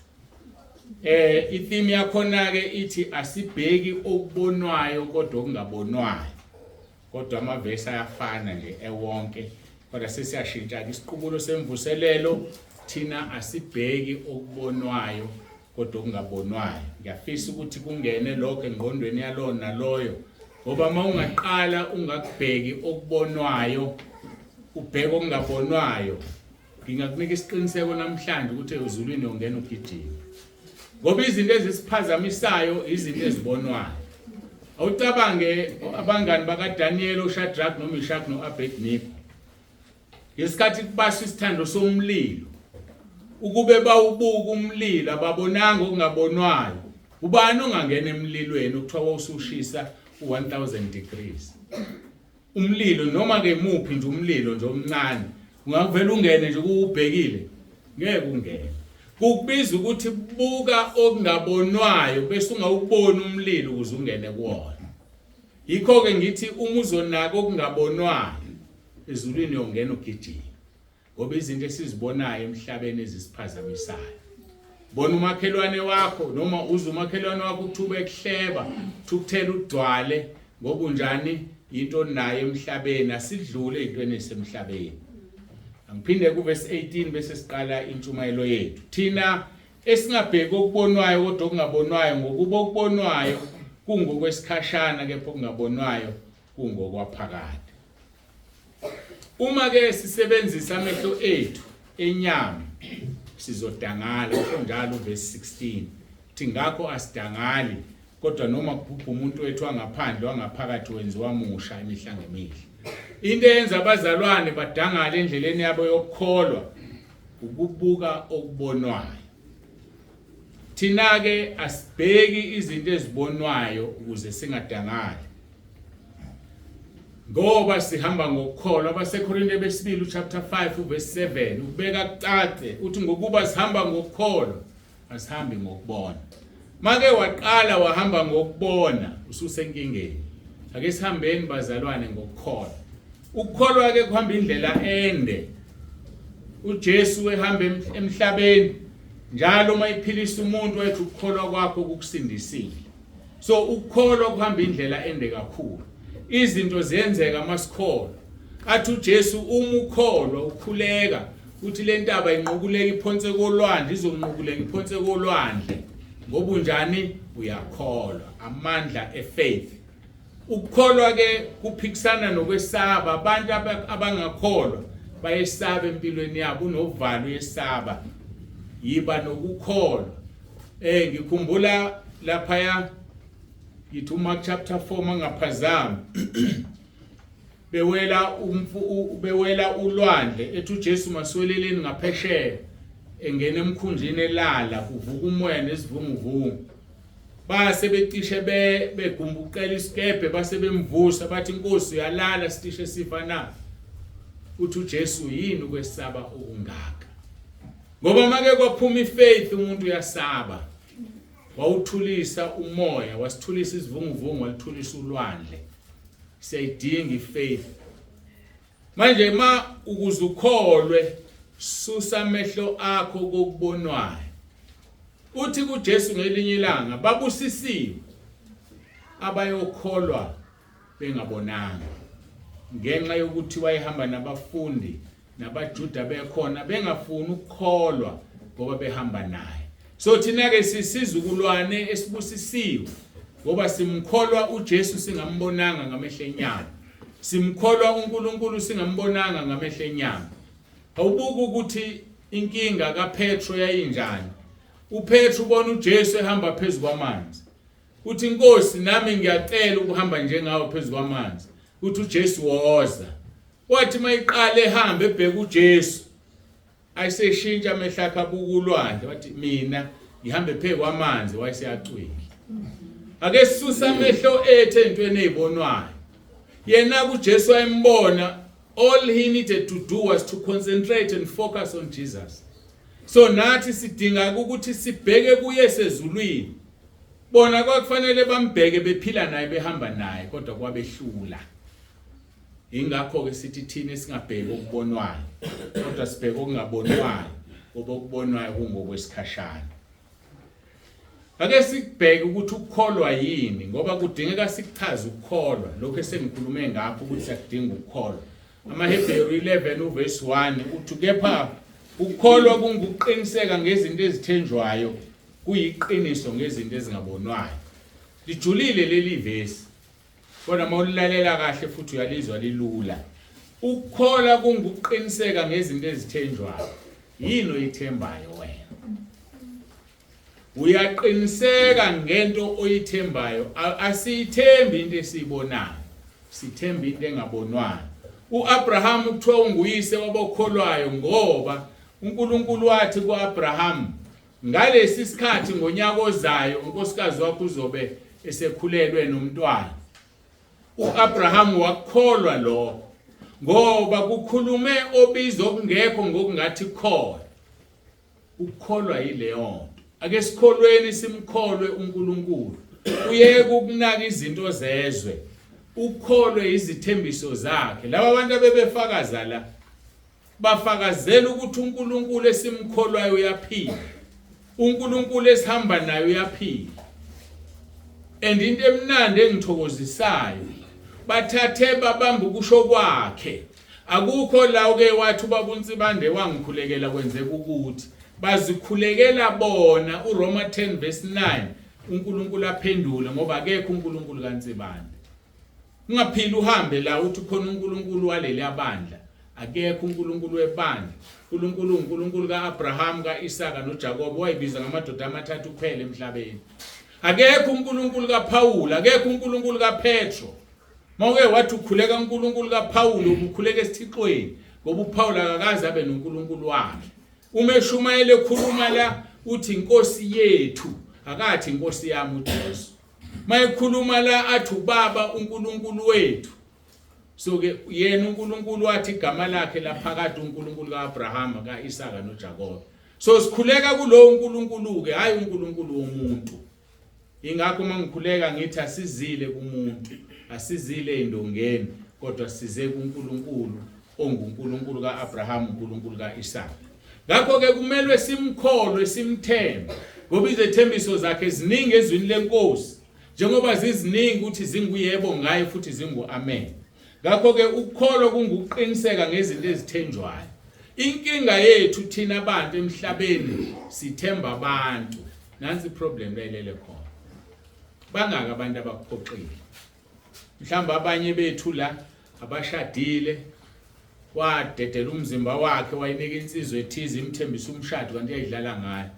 Speaker 1: I-theme yakhona ke ithi "Asibheki okubonwayo kodwa okungabonwayo". Kodwa amavesi ayafana nje ewonke, kodwa sesiyashintsha ke isiqubulo semvuselelo, "Thina asibheki okubonwayo kodwa okungabonwayo". Ngiyafisa ukuthi kungene lokho engqondweni yalowo naloyo, ngoba uma ungaqala ungakubheki okubonwayo, ubheke okungabonwayo, ngingakunika isiqiniseko namhlanje ukuthi ezulwini uyongena ugijima, ngoba izinto ezisiphazamisayo izinto ezibonwayo. Awucabange abangani bakaDaniel, uShadrach noMeshach noAbednego, ngesikhathi kubaswa isithando somlilo, ukube bawubuka umlilo, ababonanga okungabonwayo. Ubani ongangena emlilweni okuthiwa wawusushisa u1000 degrees? Umlilo noma ke muphi nje, umlilo nje omncane, ungavela ungene nje kuwubhekile? Ngeke ungene. Kukubiza ukuthi buka okungabonwayo, bese ungawuboni umlilo ukuze ungene kuwona. Yikho ke ngithi uma uzonaka okungabonwayo, ezulwini uyongena ugijima, ngoba izinto esizibonayo emhlabeni ezisiphazamisayo. Bona umakhelwane wakho, noma uze umakhelwane wakho ukuthuba ekuhleba, thukuthela ugcwale ngoba unjani into nayo emhlabeni. Asidlule ezintweni ezisemhlabeni. Angiphinde kuverse 18 bese siqala intshumayelo yethu. Thina esingabheki okubonwayo kodwa okungabonwayo, ngokuba okubonwayo kungokwesikhashana, kepha okungabonwayo kungokwaphakade. Uma ke sisebenzisa amehlo ethu enyama, sizodangala. Usho njalo verse 16 thi, "Ngakho asidangali, kodwa noma kubhubha umuntu wethu wangaphandle, wangaphakathi wenziwa musha imihla ngemihla." Into eyenza abazalwane badangale endleleni yabo yokukholwa Ukubuka okubonwayo. Thina ke asibheki izinto ezibonwayo ukuze singadangali. Ngoba sihamba ngokukholwa. AbaseKorinte besibili uchapter 5 uverse 7 ukubeka kucace uthi ngokuba sihamba ngokukholwa asihambi ngokubona. Make waqala wahamba ngokubona ususenkingeni. Ake sihambeni bazalwane ngokukholwa. Ukukholwa ke kuhamba indlela ende. uJesu ehamba emhlabeni njalo uma iphilisa umuntu wayethi ukukholwa kwakho kukusindisile. So ukukholwa kuhamba indlela ende kakhulu. Izinto ziyenzeka masikholwa. Athi uJesu uma ukholwa ukhuleka uthi le ntaba inqukuleka iphonse kolwandle, izonqukuleka iphonse kolwandle. Ngoba unjani? Uyakholwa. Amandla efaith. Ukukholwa ke kuphikisana nokwesaba. Abantu abangakholwa bayesaba empilweni yabo, unovalo uyesaba. Yiba nokukholwa. Ngikhumbula laphaya ngithi uMark chapter 4 mangaphazami bewela umfu bewela ulwandle, ethi uJesu masiweleleni ngaphesheya, engena emkhunjini elala, kuvuka umoya nesivunguvungu, base becishe begumbuqela isikebhe, base bemvusa bathi Nkosi uyalala sicishe sifa na? Uthi uJesu yini ukwesaba okungaka? Ngoba make kwaphuma ifaith umuntu uyasaba. Wawuthulisa umoya, wasithulisa isivunguvungu, walithulisa ulwandle. Siyayidinga ifaith. Manje ma ukuze ukholwe susa amehlo akho kokubonwayo. Uthi kuJesu ngelinye ilanga babusisiwe abayokholwa bengabonanga, ngenxa yokuthi wayehamba nabafundi nabaJuda bekhona bengafuni ukukholwa ngoba behamba naye. So thina ke sisizukulwane esibusisiwe ngoba simkholwa uJesu singambonanga ngamehlo enyama. Simkholwa uNkulunkulu singambonanga ngamehlo enyama. Awubuka ukuthi inkinga kaPetro yayinjani. UPetro ubona uJesu ehamba phezu kwamanzi. Uthi Nkosi nami ngiyacela ukuhamba njengawe phezu kwamanzi. Uthi uJesu woza. Wathi mayiqala ehamba ebheka uJesu, ayeseshintsha amehlo akhe abuka ulwandle, wathi mina ngihambe phezu kwamanzi, wayeseyacwila. Ake sisusa amehlo ethu entweni ezibonwayo. Yena kuJesu wayembona, all he needed to do was to concentrate and focus on Jesus. So nathi sidinga ukuthi sibheke kuye sezulwini. Bona kwakufanele bambheke bephila naye behamba naye, kodwa kwabehlula. Ingakho ke sithi thina singabheki okubonwayo, kodwa sibheke okungabonwayo, ngoba okubonwayo kungokwesikhashana. Ake sikubheke ukuthi ukukholwa yini, ngoba kudingeka sikuchaze ukukholwa, lokho esengikhulume ngakho ukuthi siyakudinga ukukholwa. AmaHebheru 11 uverse 1 uthi kepha ukukholwa kungukuqiniseka ngezinto ezithenjwayo, kuyiqiniso ngezinto ezingabonwayo. Lijulile leli vesi. Kodwa uma ulilalela kahle futhi uyalizwa lilula. Ukukholwa kungukuqiniseka ngezinto ezithenjwayo. Yini oyithembayo wena? Uyaqiniseka ngento oyithembayo. Asiyithembi into esiyibonayo. Sithemba into engabonwayo. UAbraham kuthiwa unguyise wabokholwayo ngoba uNkulunkulu wathi kuAbraham ngalesi sikhathi ngonyaka ozayo unkosikazi wakho uzobe esekhulelwe nomntwana. UAbraham wakholwa lokho ngoba kukhulume obizo okungekho ngokungathi khona. Ukukholwa yileyo nto. Ake sikholweni simkholwe uNkulunkulu. Uyeke ukunaka izinto zezwe. Ukholwe izithembiso zakhe. Laba bantu abebefakaza la bafakazela ukuthi uNkulunkulu esimkholwayo uyaphila. uNkulunkulu esihamba naye uyaphila. And into emnandi engithokozisayo, bathathe babamba ukusho kwakhe. Akukho la uke wathi ubaba uNsibande wangikhulekela kwenzeka ukuthi bazikhulekela bona. uRoma 10 verse 9 uNkulunkulu aphendule ngoba akekho uNkulunkulu kaNsibande. Ungaphili uhambe la uthi khona uNkulunkulu waleli abandla. Akekho uNkulunkulu webandla. uNkulunkulu uNkulunkulu kaAbraham, kaIsaka noJakobe, wayibiza ngamadoda amathathu kuphela emhlabeni. Akekho uNkulunkulu kaPaul, akekho uNkulunkulu kaPetro. Mawuke wathi ukhuleka uNkulunkulu kaPaul, ubukhuleka esithixweni, ngoba uPaul akakaze abe noNkulunkulu wakhe. Uma eshumayela ekhuluma la uthi inkosi yethu, akathi inkosi yami uJesu. Mayekhuluma la athi ubaba uNkulunkulu wethu. So ke yena uNkulunkulu wathi igama lakhe laphakade uNkulunkulu kaAbraham, kaIsaka noJakobe. So sikhuleka kulowo uNkulunkulu ke, hayi uNkulunkulu womuntu. Ingakho uma ngikhuleka ngithi asizile kumuntu, asizile ey'ndongeni, kodwa size kuNkulunkulu onguNkulunkulu ka-Abraham, uNkulunkulu ka-Isaka. Ngakho-ke kumelwe simkholwe, simthembe, ngoba izethembiso zakhe ziningi ezwini lenkosi, njengoba ziziningi ukuthi zinguyebo ngaye futhi zingu-amen. Ngakho-ke ukukholwa kungukuqiniseka ngezinto ezithenjwayo. Inkinga yethu thina abantu emhlabeni sithemba abantu. Nansi problem la ilele khona. Bangaka abantu abakuphoxile. Mhlawumbe abanye bethu la abashadile wadedela umzimba wakhe wayinika insizwa ethize imthembisa umshado kanti uyayidlala ngayo.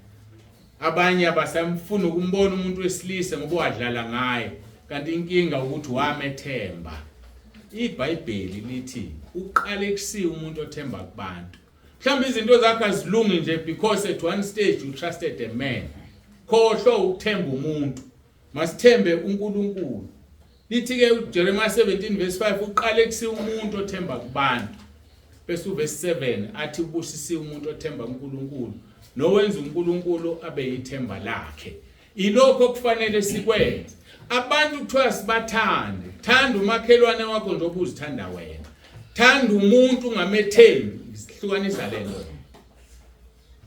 Speaker 1: Abanye abasamfuni ukumbona umuntu wesilisa ngoba wadlala ngaye kanti inkinga ukuthi wamethemba. IBhayibheli lithi uqalekisiwe umuntu othemba kubantu. Mhlawumbe izinto zakho azilungi nje because at one stage you trusted a man. Khohlwa ukuthemba umuntu. Masithembe uNkulunkulu. Lithi ke uJeremiah 17 verse 5 uqalekisiwe umuntu othemba kubantu. Bese uverse 7 athi ubusisiwe umuntu othemba uNkulunkulu nowenza uNkulunkulu abe yithemba lakhe. Ilokho okufanele sikwenze. Abantu kuthiwa sibathande. Thanda umakhelwane wakho njengoba uzithanda wena. Thanda umuntu ungamethembi. Sihlukanisa lento.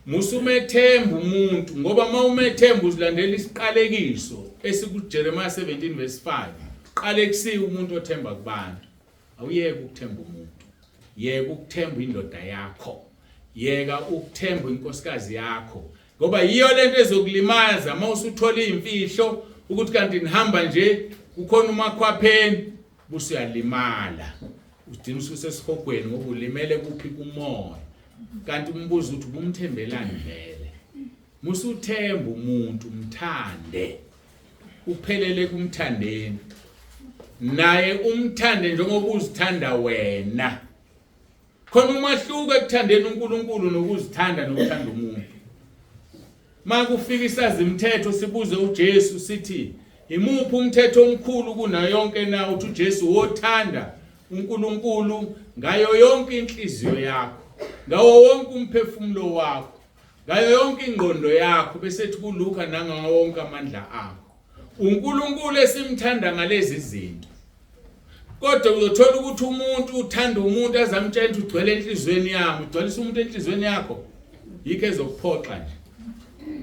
Speaker 1: Musumethemba umuntu ngoba uma umethemba uzilandela isiqalekiso esikuJeremiah 17 verse 5. Qalekisiwe umuntu othemba kubantu. Awuyeke ukuthemba umuntu. Yeka ukuthemba indoda yakho. Yeka ukuthemba inkosikazi yakho. Ngoba yiyo lento ezokulimaza uma usuthola izimfihlo ukuthi kanti nihamba nje kukhona umakhwapheni busuyalimala. Udina ususesihogweni ngoba ulimele kuphi kumoya. Kanti umbuzo uthi ubumthembelani vele. Musuthemba umuntu umthande. Uphelele kumthandeni. Naye umthande njengoba uzithanda wena. Khona umahluko ekuthandeni uNkulunkulu nokuzithanda nokuthanda umuntu. Makufika isazimthetho sibuze uJesu sithi imuphi umthetho omkhulu kunayo yonke na? Uthi uJesu wothanda uNkulunkulu ngayo yonke inhliziyo yakho, ngawo wonke umphefumulo wakho, ngayo yonke ingqondo yakho, bese ethi kuLuka nangawo wonke amandla akho. uNkulunkulu esimthanda ngalezi zinto. Kodwa uzothola ukuthi umuntu uthanda umuntu azamtshela ukuthi ugcwele enhlizweni yami, ugcwalisa umuntu enhlizweni yakho. Yikho ezokuphoxa nje.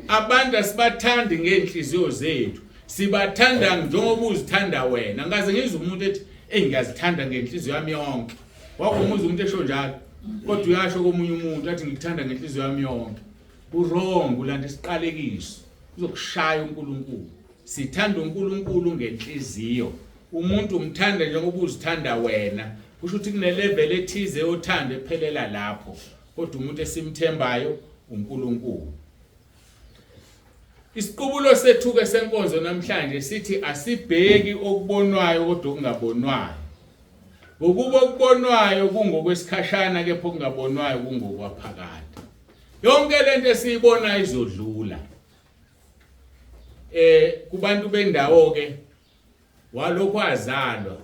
Speaker 1: Abantu asibathandi ngeenhliziyo zethu. Sibathanda njengoba uzithanda wena. Ngikaze ngizwe umuntu ethi, "Ey ngiyazithanda ngenhliziyo yami yonke." Wakho umuzwa umuntu esho njalo. Kodwa uyasho komunye umuntu athi ngikuthanda ngenhliziyo yami yonke. Uwrong ulanda isiqalekiso. Uzokushaya uNkulunkulu. Sithanda uNkulunkulu ngenhliziyo. Umuntu umthanda njengoba uzithanda wena. Kusho ukuthi kune level ethize yothando ephelela lapho. Kodwa umuntu esimthembayo uNkulunkulu. Isiqubulo sethu ke senkonzo namhlanje sithi asibheki okubonwayo kodwa okungabonwayo. Ngokuba okubonwayo kungokwesikhashana kepha okungabonwayo kungokwaphakade. Yonke lento esiyibona izodlula. Kubantu bendawo ke walokhu azalwa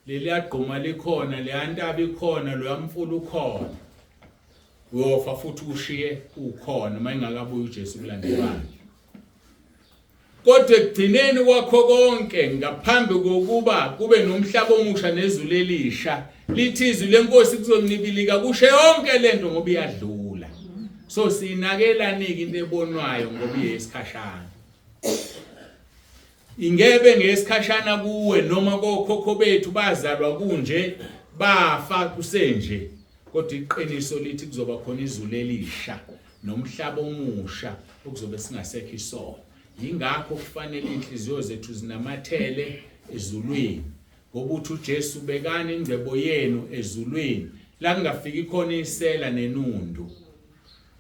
Speaker 1: leliyagquma likhona, leyantaba ikhona, loyamfula ukhona. Uyofa futhi ushiye ukhona uma engakabuyi uJesu kulandelwana. Kodwa ekugcineni kwakho konke ngaphambi kokuba kube nomhlaba omusha nezulu elisha, lithi izwi lenkosi kuzoncibilika kushe yonke lento ngoba iyadlula. So sinakelani-ke into ebonwayo ngoba iyesikhashana. Ingebe ngesikhashana kuwe noma kokhokho bethu bazalwa kunje bafa kusenje, kodwa iqiniso lithi kuzoba khona izulu elisha nomhlaba omusha okuzobe singasekho isono. Yingakho kufanele inhliziyo zethu zinamathele ezulwini, ngoba uthi uJesu bekani ingcebo yenu ezulwini la kungafiki khona isela nenundu.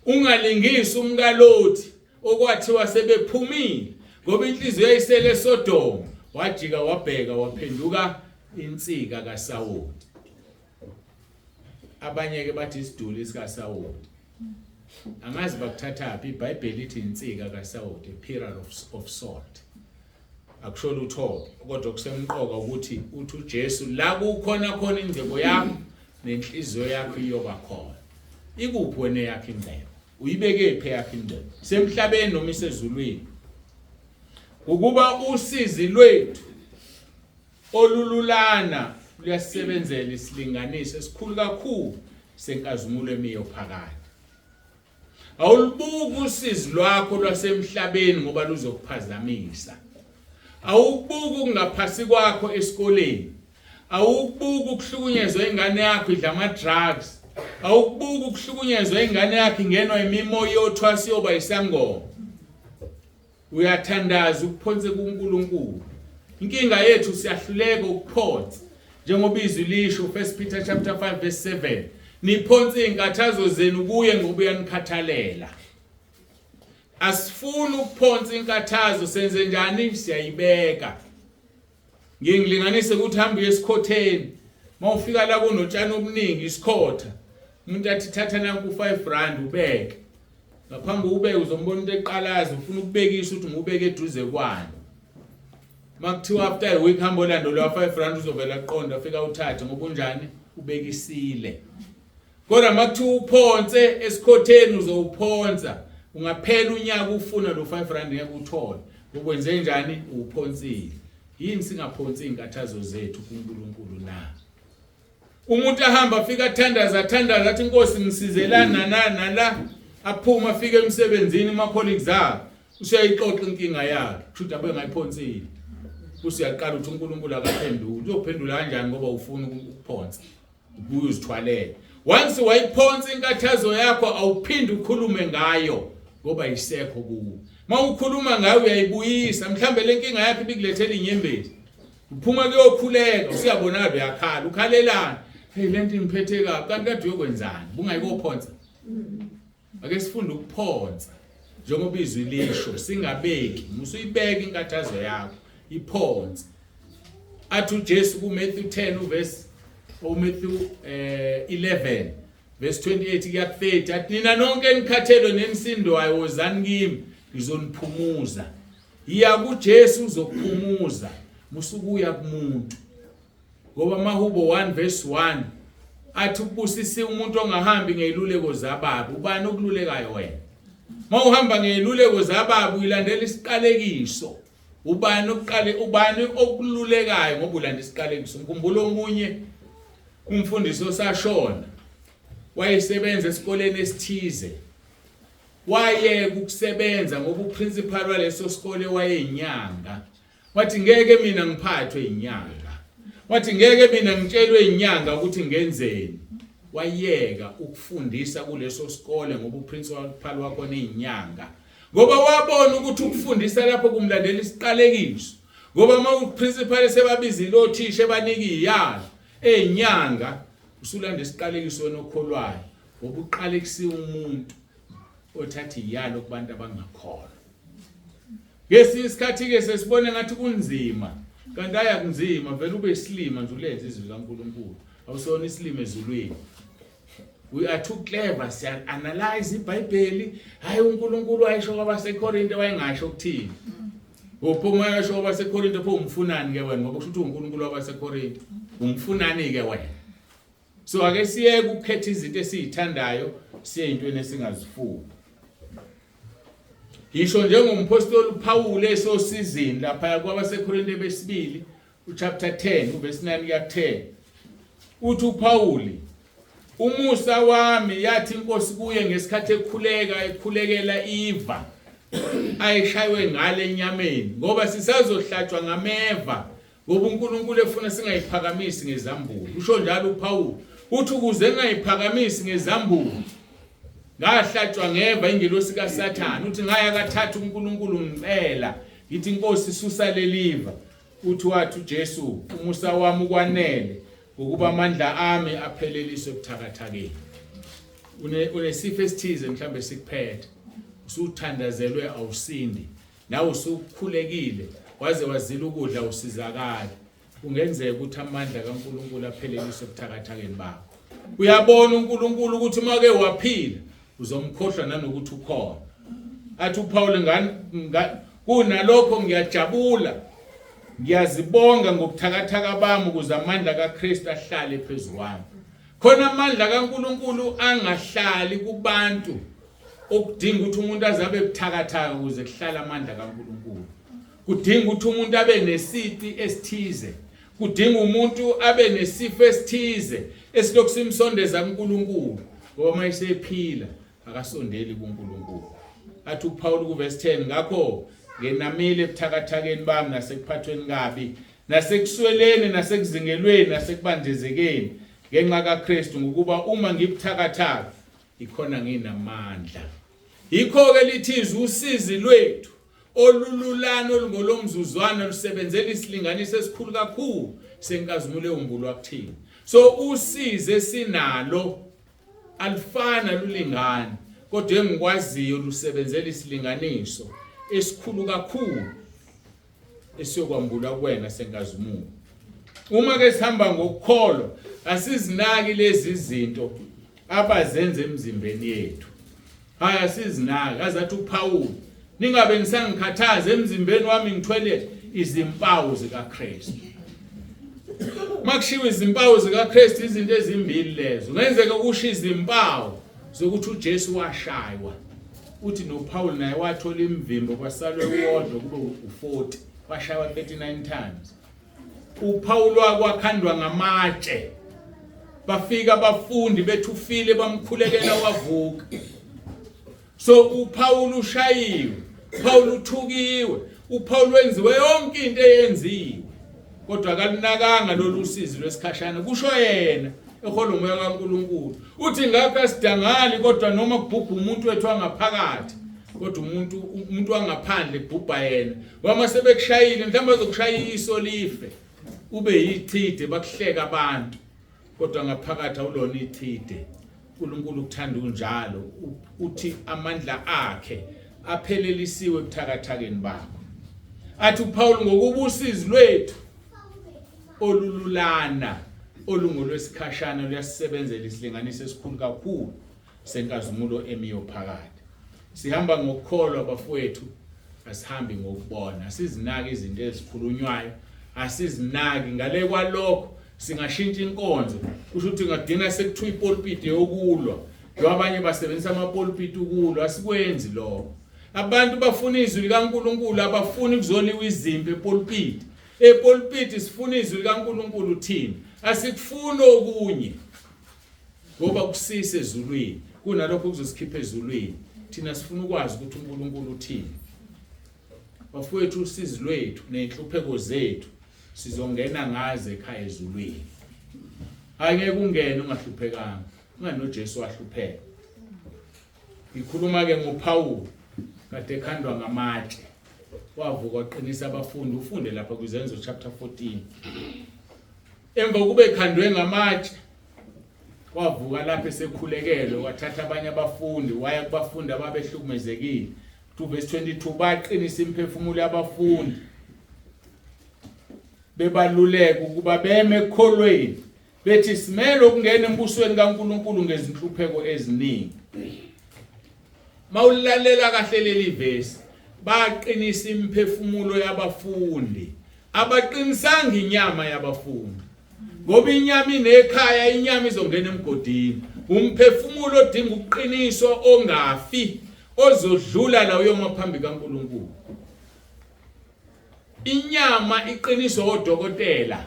Speaker 1: Ungalingisi umkaLothi okwathiwa sebephumile ngoba inhliziyo yayisele eSodoma, wajika wabheka waphenduka insika kaSawoti. Abanye ke bathi isiduli sikaSawoti. Angazi bakuthathaphi, iBhayibheli lithi insika kasawoti, pillar of salt. Akusho lutho kodwa kusemqoka ukuthi uthi uJesu la kukhona khona ingcebo yakho nenhliziyo yakho iyoba khona. Ikuphi wena yakho ingcebo? Uyibeke phi yakho ingcebo? Semhlabeni noma isezulwini? Ukuba usizi lwethu olululana luyasebenzela isilinganiso esikhulu kakhulu senkazimulo emiyo phakade. Awulibuki usizi lwakho lwasemhlabeni ngoba luzokuphazamisa. Awukubuki ukungaphasi kwakho esikoleni. Awukubuki ukuhlukunyezwa ingane yakho idla ama-drugs. Awukubuki ukuhlukunyezwa ingane yakho ingenwa imimoya yothwasa iyoba isangoma. Uyathandaza ukuphonse kuNkulunkulu. Inkinga yethu siyahluleka ukuphonsa. Njengoba izwi lisho 1 Peter chapter 5 verse 7, niphonse izinkathazo zenu kuye ngoba uyanikhathalela. Asifuni ukuphonsa inkathazo, senze njani? Siyayibeka. Ngiye ngilinganise ukuthi hamba uye esikhotheni. Mawufika la kunotshani obuningi isikhotha. Umuntu athi thatha nanku 5 rand ubeke. Ngaphambi ubeke uzombona umuntu eqalaza ufuna ukubekisa ukuthi ngubeke eduze kwani. Makuthiwa after a week hamba olanda lo 5 rand uzovela qonda afika uthathe ngoba unjani ubekisile. Kodwa makuthiwa uphonse esikhotheni uzowuphonsa ungaphela unyaka ufuna lo 5 rand ngeke uthole. Ukwenze njani uwuphonsile. Yini singaphonsi izinkathazo zethu kuNkulunkulu na? Umuntu ahamba afika athandaza athandaza athi inkosi ngisizelana na nala aphuma afike emsebenzini uma colleagues akhe usuyayixoxa inkinga yakhe kusho abe ngayiphonsile usuyaqala ukuthi uNkulunkulu akaphenduli uzophendula kanjani ngoba ufuna ukuphonsa ubuye uzithwalele once wayiphonsa inkathazo yakho awuphinde ukhulume ngayo ngoba isekho kuwe mawukhuluma ngayo uyayibuyisa mhlambe lenkinga yakho ibikulethela inyembezi uphuma kuyokhuleka usuyabonakala uyakhala ukhalelani hey lento ingiphethe kabi kanti kade uyokwenzani bungayikophonsa ake sifunde ukuphonsa njengoba izwi lisho singabeki musuyibeka inkathazo yakho iphonse athi uJesu kuMatthew 10 uverse uMatthew 11 verse 28 kuya 30 athi nina nonke enikhathelwe nenisindwayo wozani kimi ngizoniphumuza Yiya kuJesu uzokuphumuza musukuya kumuntu. Ngoba amahubo 1 verse 1 athi ubusisiwe umuntu ongahambi ngeziluleko zababi. Ubani okululekayo wena? Mawuhamba ngeziluleko zababi uyilandela isiqalekiso. Ubani okuqale ubani okululekayo ngoba ulanda isiqalekiso? Ngikhumbula omunye umfundisi osashona wayesebenza esikoleni esithize Wayeka ukusebenza ngoba uprincipal waleso sikole wayeyinyanga. Wathi ngeke mina ngiphathwe inyanga. Wathi ngeke mina ngitshelwe inyanga ukuthi ngenzeni. Wayeka ukufundisa kuleso sikole ngoba uprincipal wakhona inyanga. Ngoba wabona ukuthi ukufundisa lapho kumlandela isiqalekiso. Ngoba uma uprincipal esebabizile othisha ebanika iyalo eyinyanga usulanda isiqalekiso wena okholwayo ngoba uqalekisiwe umuntu othatha iyalo kubantu abangakholwa. Ngesinye isikhathi ke sesibone ngathi kunzima kanti aya kunzima vele ube isilima nje ulenze izwi likaNkulunkulu awusona isilima ezulwini. We are too clever, siya analyze iBhayibheli. Hayi uNkulunkulu wayesho kwabaseKorinte wayengasho ukuthini. Uphuma yasho kwabaseKorinte pho umfunani ke wena ngoba kusho ukuthi uNkulunkulu wabaseKorinte. Umfunani ke wena? So ake siyeke ukukhetha izinto esizithandayo siye intweni esingazifuni. Ngisho njengomphostoli uPawulu esosizini lapha kwabaseKorinte besibili uchapter 10 uverse 9 kuya 10. Uthi uPawuli umusa wami yathi inkosi kuye ngesikhathi ekhuleka ekhulekela iva ayishaywe ngale enyameni ngoba sisazohlatshwa ngameva Ngoba uNkulunkulu efuna singayiphakamisi ngezambulo. Usho njalo uPawulu. Uthi ukuze ngingayiphakamisi ngezambulo ngahlatshwa ngeva ingelosi kaSathane. Uthi ngaya kathatha uNkulunkulu ngicela ngithi inkosi susa leliva. Uthi wathi uJesu umusa wami ukwanele ngokuba amandla ami apheleliswe ebuthakathakeni. Unesifo esithize mhlambe sikuphethe. Usuthandazelwe awusindi. Nawe usukhulekile waze wazila ukudla usizakala. Kungenzeka ukuthi amandla kaNkulunkulu apheleliswe ebuthakathakeni bakho. Uyabona uNkulunkulu ukuthi make waphila Uzomkhohlwa nanokuthi ukhona. Athi uPaul ngani kunalokho ngiyajabula ngiyazibonga ngobuthakathaka bami ukuze amandla kaKristu ahlale phezu kwami. Khona amandla kaNkuluNkulu angahlali kubantu okudinga ukuthi umuntu azabe buthakathaka ukuze kuhlale amandla kaNkuluNkulu. Kudinga ukuthi umuntu abe nesici esithize. Kudinga umuntu abe nesifo esithize esilokhu simsondeza kuNkulunkulu ngoba uma esephila akasondeli kuNkulunkulu. Athi uPaul kuverse 10 ngakho ngenamile ebuthakathakeni bami nasekuphathweni kabi nasekusweleni nasekuzingelweni nasekubandezekeni ngenxa kaKristu ngokuba uma ngibuthakathaka ikhona nginamandla. Yikho-ke lithi izwi usizi lwethu olululana olungolomzuzwana lusebenzela isilinganiso esikhulu kakhulu senkazimulo ewumbulwa kuthina. So usizi esinalo alufana lulingani kodwa engikwaziyo lusebenzela isilinganiso esikhulu kakhulu esiyokwambulwa kuwena senkazimulo. Uma ke sihamba ngokukholwa asizinaki lezi zinto abazenza emzimbeni yethu. Hayi asizinaki azathi uPaul ningabe nisangikhathaza emzimbeni wami ngithwele izimpawu zikaKristu. Makushiwo izimpawu zikaKristu izinto ezimbili lezo. Kungenzeka kusho izimpawu zokuthi uJesu washaywa. Uthi noPaul naye wathola imivimbo kwasalwe uwodwa kube u40 washaywa 39 times. uPaul wakwakhandwa ngamatshe. Bafika abafundi bethi ufile bamkhulekela wavuka. So uPaul ushayiwe, uPaul uthukiwe, uPaul wenziwe yonke into eyenziwe. Kodwa akalunakanga lolu sizi lwesikhashana kusho yena ehola umoya kaNkuluNkulu. Uthi ngakho asidangali kodwa noma kubhubha umuntu wethu wangaphakathi kodwa umuntu umuntu wangaphandle kubhubha yena. Wama sebekushayile mhlawumbe bazokushaya iso life ube yichide bakuhleka abantu kodwa ngaphakathi awulona ichide. uNkulunkulu ukuthanda unjalo uthi amandla akhe aphelelisiwe ebuthakathakeni bakho. Athi uPaul ngokuba usizi lwethu olululana olungolwesikhashana luyasisebenzela isilinganiso esikhulu kakhulu senkazimulo emiyo phakade. Sihamba ngokukholwa bafowethu, asihambi ngokubona. Asizinaki izinto ezikhulunywayo, asizinaki. Ngale kwalokho singashintsha inkonzo, kusho ukuthi ngadina sekuthiwa ipulpit yokulwa. Njengoba abanye basebenzisa amapulpit ukulwa, asikwenzi lokho. Abantu bafuna izwi likaNkulunkulu, abafuni kuzoliwa izimpi epulpit. Epulpit sifuna izwi likaNkulunkulu thina, asikufuni okunye. Ngoba kusise ezulwini kunalokho kuzosikhipha ezulwini. Thina sifuna ukwazi ukuthi uNkulunkulu uthini. Bafowethu usizi lwethu nezinhlupheko zethu sizongena ngaze ekhaya ezulwini. Hayi ngeke ungene ungahluphekanga. Ungani noJesu wahlupheka. Ngikhuluma ke ngoPaul kade ekhandwa ngamatshe. Wavuka waqinisa abafundi ufunde lapha kwizenzo chapter 14. Emva kube ekhandwe ngamatshe wavuka lapho esekhulekelwe wathatha abanye abafundi waya kubafundi ababehlukumezekile. 2 verse 22 baqinisa imiphefumulo yabafundi bebaluleka ukuba beme ekukholweni bethi simele ukungena embusweni kaNkuluNkulu ngezinhlupheko eziningi. Mawulalela kahle leli vesi baqinisa imiphefumulo yabafundi abaqinisanga inyama yabafundi ngoba inyama inekhaya inyama izongena emgodini umphefumulo odinga ukuqiniswa ongafi ozodlula la uyoma phambi kaNkuluNkulu Inyama iqiniswa odokotela.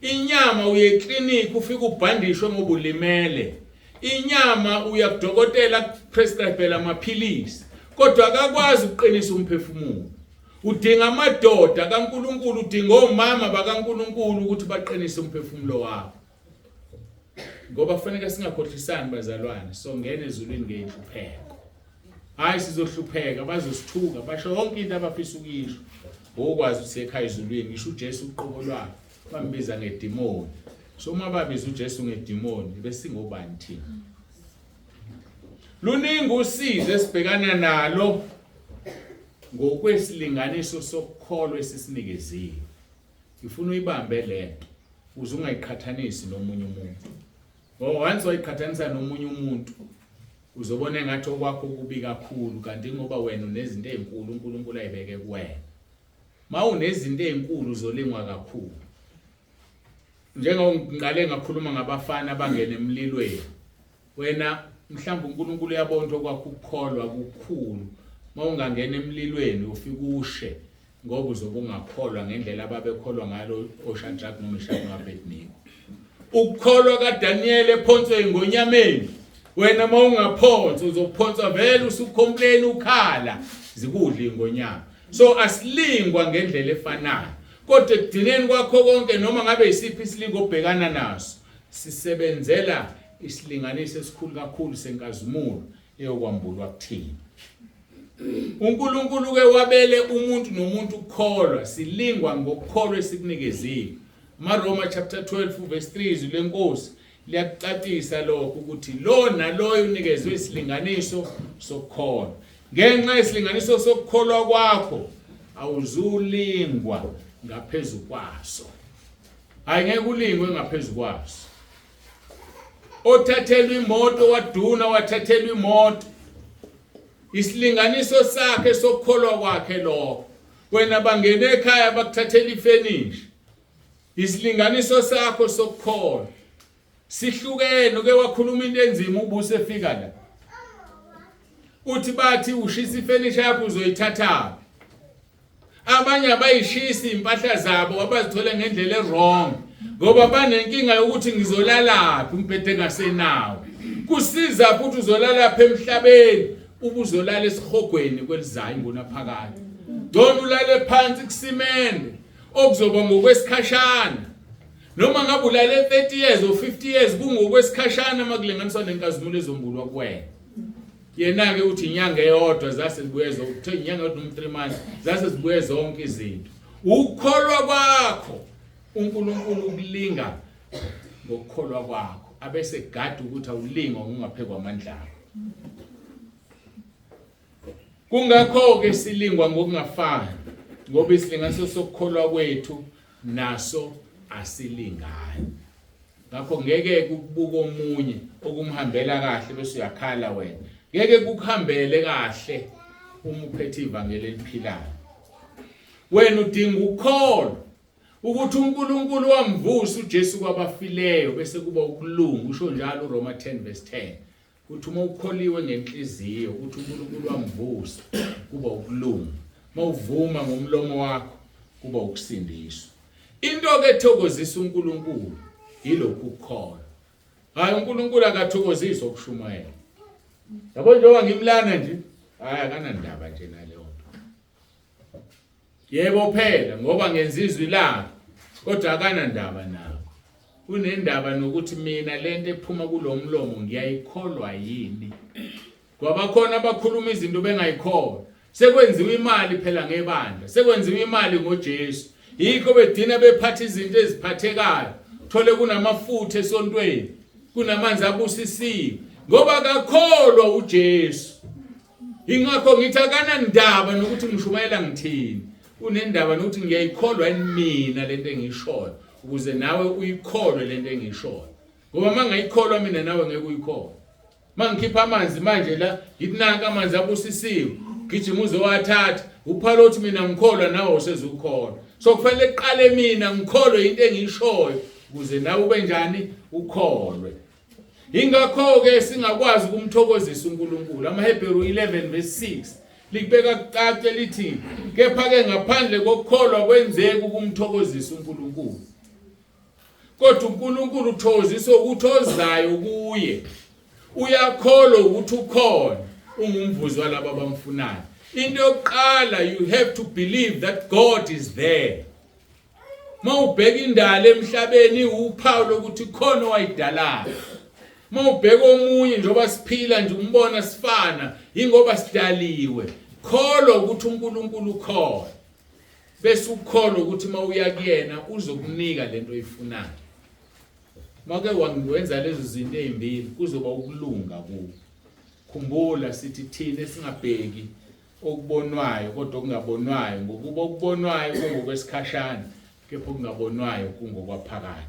Speaker 1: Inyama uye eclinic ufike ubhandishwe ngoba ulimele. Inyama uya kudokotela prescribe amaphilisi kodwa akakwazi ukuqinisa umphefumulo. Udinga amadoda kaNkuluNkulu, udinga omama bakaNkuluNkulu ukuthi baqinise umphefumulo wakho. Ngoba kufanele singakhohlisani bazalwane, songena ezulwini ngenhlupheko. Hayi sizohlupheka, bazosithuka, basho yonke into abafisa ukuyisho. Ngokwazi ukuthi ekhaya ezulwini, ngisho uJesu uqobo lwakhe bambiza ngedimoni. So uma babiza uJesu ngedimoni, besingobani thina? Luningi usizi esibhekana nalo ngokwesilinganiso sokukholwa esisinikeziwe. Ngifuna uyibambe lento uze ungayiqhathanisi nomunye umuntu. Ngoba once wayiqhathanisa nomunye umuntu Uzobona engathi okwakho kubi kakhulu kanti ngoba wena unezinto ezinkulu uNkulunkulu ayibeke kuwena. Mawunezinto ezinkulu uzolingwa kakhulu. Njengoba ngiqale ngakhuluma ngabafana abangena emlilweni. Wena mhlawumbe uNkulunkulu uyabona ukuthi okwakho ukukholwa kukhulu. Mawungangena emlilweni ufike ushe ngoba uzobe ungakholwa ngendlela ababekholwa ngalo oShadrach noMeshach noAbednego. Ukukholwa kaDaniel ephonswe ingonyameni. Wena mawungaphonswa uzophonswa vele usucomplain ukhala zikudla ingonyama. So asilingwa ngendlela efanayo. Kodwa ekugcineni kwakho konke noma ngabe isiphi isilingo obhekana naso sisebenzela isilinganiso esikhulu kakhulu senkazimulo eyokwambulwa kuthina. uNkulunkulu ke wabele umuntu nomuntu ukukholwa, silingwa ngokukholwa esikunikeziwe. AmaRoma chapter 12 verse 3 izwi lenkosi liyakucacisa lokho ukuthi lo naloyo unikezwe isilinganiso sokukholwa. Ngenxa yesilinganiso sokukholwa kwakho awuzulingwa ngaphezu kwaso. Hayi ngeke ulingwe ngaphezu kwaso. Othathelwa imoto waduna wathathelwa imoto. Isilinganiso sakhe sokukholwa kwakhe lokho. Wena bangena ekhaya bakuthathela ifenisha. Isilinganiso sakho sokukholwa sihlukene. Uke wakhuluma into enzima ubuso efika la. Uthi bathi ushisa ifenisha yakho uzoyithatha. Abanye abayishisi impahla zabo abazithole ngendlela ewrong ngoba banenkinga yokuthi ngizolalaphi umbhede ngasenawo. Kusiza futhi uzolalapha emhlabeni ubuzolala esihogweni kwelizayo ingunaphakade. Ngcono ulale phansi kusimende okuzoba ngokwesikhashana. Noma ngabe ulale 30 years or 50 years kungokwesikhashana makulinganiswa nenkazimulo ezombulwa kuwena. Yena-ke uthi inyanga eyodwa zase zibuye zonke, kuthiwa inyanga eyodwa noma 3 months zase zibuye zonke izinto. Ukukholwa kwakho uNkulunkulu ukulinga ngokukholwa kwakho abese gada ukuthi awulingwa ngokungaphekwa amandla akho. Kungakho-ke silingwa ngokungafani ngoba isilinganiso sokukholwa kwethu naso asilingani. Ngakho ngeke kukubuka omunye okumhambela kahle bese uyakhala wena. Ngeke kukuhambele kahle uma uphethe ivangeli eliphilayo. Wena udinga ukukholwa ukuthi uNkulunkulu wamvusa uJesu kwabafileyo bese kuba ukulunga, usho njalo uRoma 10 verse 10. Uthi uma ukholiwe ngenhliziyo ukuthi uNkulunkulu wamvusa kuba ukulunga. Mawuvuma ngomlomo wakho kuba ukusindiswa. Into ke ethokozisa uNkulunkulu yilokhu ukukholwa. Hayi uNkulunkulu akathokoziswa ukushumayela. Yabo njengoba ngimlana nje, hayi akanandaba nje naleyo nto. Yebo phela ngoba ngenza izwi lakhe kodwa akanandaba nakho. Unendaba nokuthi mina lento ephuma kulomlomo ngiyayikholwa yini. Kwaba khona abakhuluma izinto bengayikholwa. Sekwenziwa imali phela ngebandla, sekwenziwa imali ngoJesu. Yikho bedina bephatha izinto eziphathekayo. Thole kunamafutha esontweni, kunamanzi abusisiwe ngoba akakholwa uJesu. Ingakho ngithi akanandaba nokuthi ngishumayela ngithini. Unendaba nokuthi ngiyayikholwa yini mina lento engiyishoyo ukuze nawe uyikholwe lento engiyishoyo. Ngoba uma ngayikholwa mina nawe ngeke uyikholwe. Mangikhipha amanzi manje la ngithi nanka amanzi abusisiwe. Gijima uzowathatha. Uphalo uthi mina ngikholwa nawe usezukholwa. So kufanele kuqale mina ngikholwe into engiyishoyo ukuze nawe ube njani ukholwe. Ingakho-ke singakwazi ukumthokozisa uNkulunkulu. AmaHebheru 11 verse 6 likubeka kucace lithi kepha-ke ngaphandle kokukholwa kwenzeki ukumthokozisa uNkulunkulu. Kodwa uNkulunkulu uthokoziswa ukuthi ozayo kuye uyakholwa ukuthi ukhona, ungumvuzi walabo abamfunayo. Into yokuqala, you have to believe that God is there. Mawubheka indalo emhlabeni uphawu lokuthi khona owayidalayo. Mawubheka omunye njengoba siphila nje umbona sifana ingoba sidaliwe. Kholwa ukuthi uNkulunkulu ukhona. Bese ukholwa ukuthi mawuya kuyena uzokunika lento oyifunayo. Make wangiwenza lezo zinto ezimbili kuzoba ukulunga kuwe. Khumbula sithi thina esingabheki okubonwayo kodwa okungabonwayo, ngokuba okubonwayo kungokwesikhashana kepha okungabonwayo kungokwaphakade.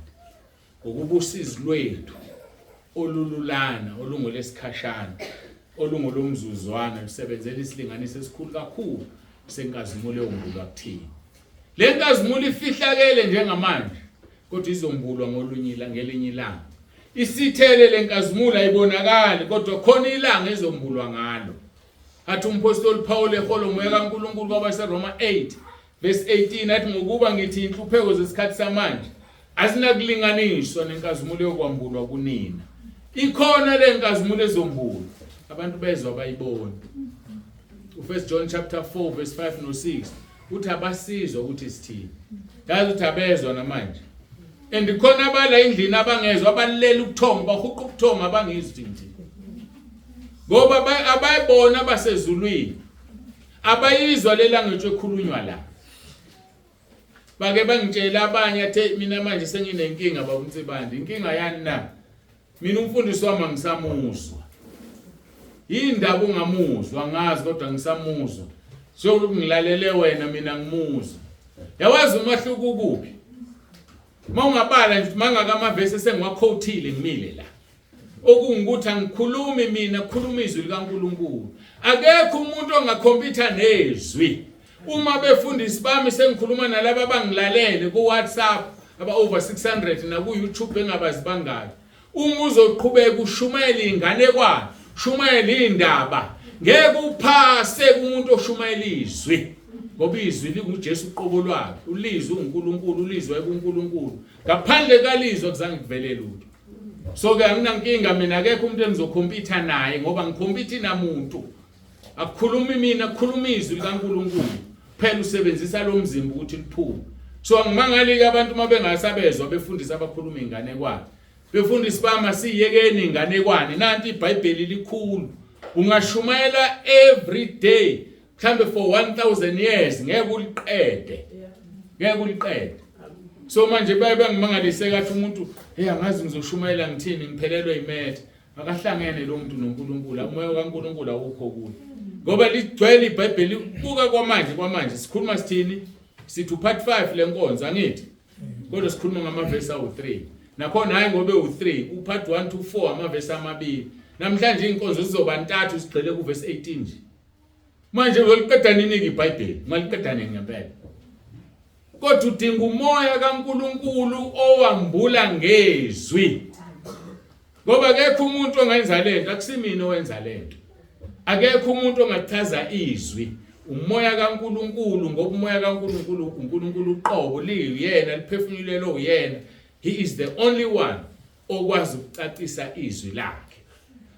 Speaker 1: Ngokuba usizi lwethu olululana olungolesikhashana Olungolomzuzwana lusebenzela isilinganiso esikhulu kakhulu senkazimulo ewumbulwa kuthina. Le nkazimulo ifihlakele njengamanje kodwa izombulwa ngolunye ilanga ngelinye ilanga. Isithele lenkazimulo ayibonakali kodwa khona ilanga ezombulwa ngalo. Athi umphostoli Paul eholo umoya kaNkulunkulu kwabaseRoma 8 verse 18 athi ngokuba ngithi inhlupheko zesikhathi samanje azinakulinganiswa nenkazimulo yokwambulwa kunina. Ikhona le nkazimulo ezombulwa abantu bezwa bayibona. U1 John chapter 4 verse 5 no 6 uthi abasizwa ukuthi sithini. Yazi ukuthi abezwa namanje. And khona abala endlini abangezwa abalele ubuthongo bahuqa ubuthongo abangizwa ukuthi ngithini. Ngoba abayibona abasezulwini. Abayizwa le language ekhulunywa la. Bake bangitshela abanye athe mina manje senginenkinga babumtsibandi. Inkinga yani na? Mina umfundisi wami angisamuzwa. Yindaba ungamuzwa angazi kodwa ngisamuzwa. Siyolokhu ngilalele wena mina ngimuzwa. Yawazi umahluko ukuphi? Uma ungabala nje mangaka amavesi esengiwakhothile ngimile la. Okungukuthi angikhulumi mina khuluma izwi likaNkuluNkulu. Akekho umuntu ongakhompyutha nezwi. Uma befundisi bami sengikhuluma nalaba abangilalele ku WhatsApp aba over 600 na ku YouTube engabazi bangaki. Uma uzoqhubeka ushumayela inganekwane, shumayela indaba, ngeke uphase kumuntu oshumayela izwi. Ngoba izwi linguJesu uqobo lwakhe, ulizwi uNkulunkulu, ulizwi kuNkulunkulu. Ngaphandle kalizwi akuzange kuvele lutho. So ke anginankinga mina akekho umuntu engizokhompyutha naye ngoba ngikhompyutha namuntu. Akukhulumi mina, kukhuluma izwi likaNkulunkulu. Phela usebenzisa lo mzimba ukuthi liphume. So angimangali-ke abantu uma bengasabezwa befundisa abakhuluma inganekwane. Befundisi bami asiyekeni inganekwane. Nanti iBhayibheli likhulu. Ungashumayela every day mhlambe for 1000 years ngeke uliqede. Ngeke uliqede. So manje baye bangimangalise kathi umuntu hey angazi ngizoshumayela ngithini ngiphelelwe imethe. Akahlangene lo muntu noNkulunkulu, umoya kaNkulunkulu awukho kuye. Ngoba ligcwele iBhayibheli buka kwamanje kwamanje sikhuluma sithini? Sithi upart 5 lenkonzo angithi. Kodwa sikhuluma ngamavesi awu3. Nakhona hayi ngoba ewu3, upart 1 to 4 amavesi amabili. Namhlanje inkonzo zizoba ntathu sigxile kuvesi 18 nje. Manje uyoliqeda nini ke iBhayibheli? Ungaliqeda nini ngempela? Kodwa udinga umoya kaNkuluNkulu owambula ngezwi. Ngoba akekho umuntu ongenza lento, akusimina owenza lento. Akekho umuntu ongachaza izwi. Umoya kaNkuluNkulu ngoba umoya kaNkuluNkulu uNkulunkulu uqobo liyena liphefumulelwe uyena. He is the only one okwazi ukucacisa izwi lakhe.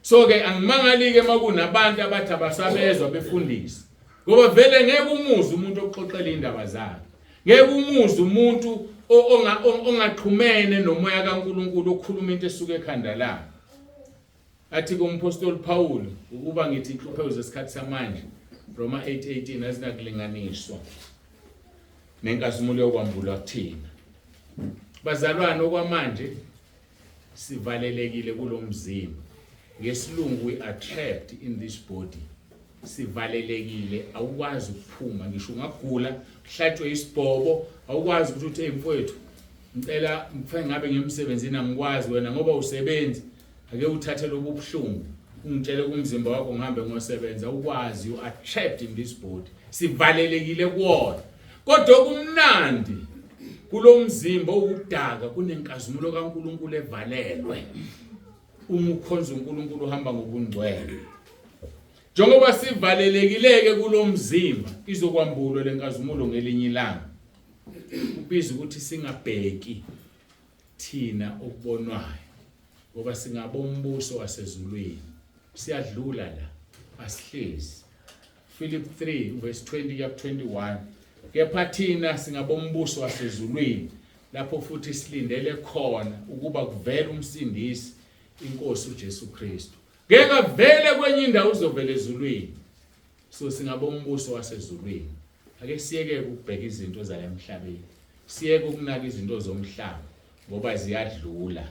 Speaker 1: So ke angimangali ke makunabantu abathi abasabezwa befundisa. Ngoba vele ngeke umuzwe umuntu oxoxela indaba zakhe. Ngeke umuzwe umuntu ongaxhumene nomoya kaNkuluNkulu okhuluma into esuka ekhanda lakhe. Athi kumphostoli Paul ukuba ngithi inhlupheko zesikhathi samanje Roma 8:18 azinakulinganiswa nenkazimulo yokwambulwa kuthina. Bazalwane okwamanje sivalelekile kulomzimba. Ngesilungu we are trapped in this body. Sivalelekile awukwazi ukuphuma ngisho ungagula uhlatshwe isibhobo awukwazi ukuthi uthi hey mfowethu ngicela ngifike ngabe ngiyemsebenzini angikwazi wena ngoba usebenzi ake uthathe lobu buhlungu ungitshele kumzimba wakho ngihambe ngosebenza ukwazi you are trapped in this body sivalelekile kuwona kodwa okumnandi kulomzimba owudaka kunenkazimulo kaNkuluNkulu evalelwe uma ukhonza uNkulunkulu uhamba ngobungcwele njengoba sivalelekileke kulomzimba izokwambulwa lenkazimulo ngelinye ilanga kubiza ukuthi singabheki thina okubonwayo ngoba singabombuso wasezulwini siyadlula la asihlezi Philip 3 verse 20 kuya 21 kepha thina singabombuso wasezulwini lapho futhi silindele khona ukuba kuvele umsindisi inkosi uJesu Kristu ngeke avele kwenye indawo uzovela ezulwini so singabombuso wasezulwini ake siyeke ukubheka izinto zala emhlabeni siyeke ukunaka izinto zomhlaba ngoba ziyadlula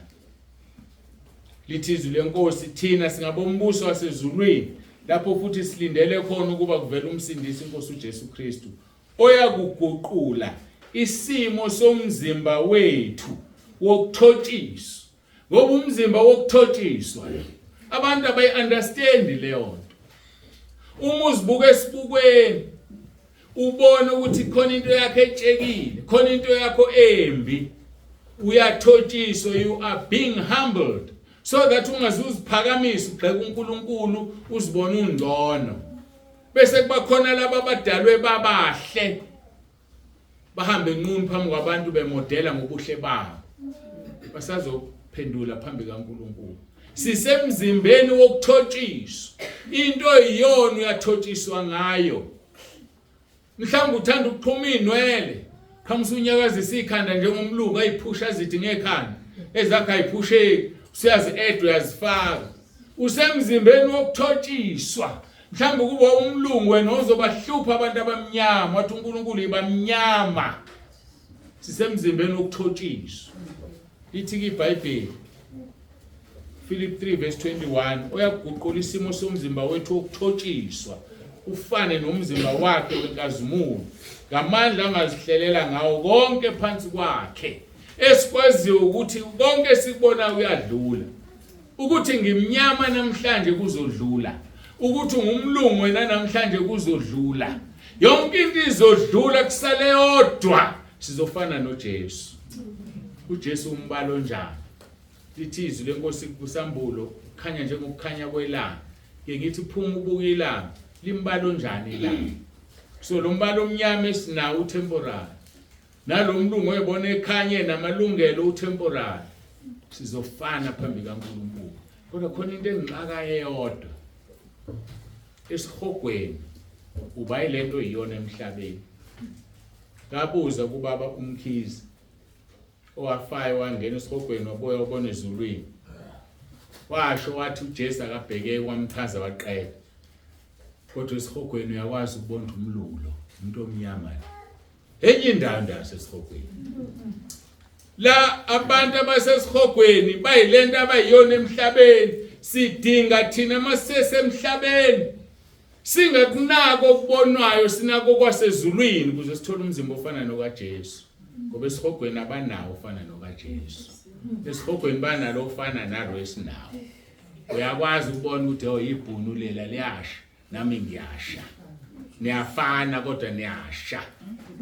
Speaker 1: lithi izwi lenkosi thina singabombuso wasezulwini lapho futhi silindele khona ukuba kuvele umsindisi inkosi uJesu Kristu oyakuguqula isimo somzimba wethu wokuthotshiswa ngoba umzimba wokuthotshiswa lo. Abantu abayi-understand leyo nto. Uma uzibuka esibukweni ubone ukuthi khona into yakho etshekile, khona into yakho embi, uyathotshiswa, you are being humbled so that ungazuziphakamisa ugxeka uNkulunkulu uzibone ungcono. Bese kuba khona laba abadalwe babahle bahambe nqunu phambi kwabantu bemodela ngobuhle babo, basazophendula phambi kaNkulunkulu. Sisemzimbeni wokuthotshiswa, into iyona uyathotshiswa ngayo. Mhlawumbe uthanda ukuxhuma inwele, qhamusa unyakazisa ikhanda njengomlungu ayiphusha azithi ngekhanda ezakhe ayiphusheki, usuyazi add uyazifaka. Usemzimbeni wokuthotshiswa. Mhlawumbe kuba umlungu wena ozobahlupha abantu abamnyama, wathi uNkulunkulu ibamnyama. Sisemzimbeni wokuthotshiswa. Lithi ke iBhayibheli Philip 3 verse 21, uyakuguqula isimo somzimba wethu wokuthotshiswa ufane nomzimba wakhe wenkazimulo ngamandla angazihlelela ngawo konke phansi kwakhe, esikwaziyo ukuthi konke esikubona kuyadlula. Ukuthi ngimnyama namhlanje kuzodlula, ukuthi ungumlungu wena namhlanje kuzodlula, yonke into izodlula, kusale yodwa, sizofana noJesu. uJesu umbalo onjani? Lithi izwi lenkosi kusambulo, khanya njengokukhanya kwelanga. Ke ngithi phuma ubuka ilanga, limbalo onjani ilanga? So lo mbalo omnyama esinawo utemporary, nalo mlungu oyebona ekhanye namalungelo utemporary. Sizofana phambi kaNkulunkulu. Kodwa khona into engixaka eyodwa esihogweni, uba yilento iyona emhlabeni. Ngabuza kubaba uMkhize owafayo wangena esihogweni wabuya wabona ezulwini, washo wathi uJesu akabheke wamchaza waqeda, kodwa esihogweni uyakwazi ukubona umlungu lo, umuntu omnyama lo, enye indawo ndawo sesihogweni. La abantu abasesihogweni bayilento abayiyona emhlabeni. Sidinga thina masese emhlabeni singakunako okubonwayo, sinako kwasezulwini ukuze sithole umzimba ofana nokaJesu, ngoba esihogweni abanawo ofana nokaJesu. Esihogweni banalo ofana nalo esinawo. Uyakwazi ukubona ukuthi oh, ibhunu lela liyasha, nami ngiyasha, niyafana kodwa niyasha.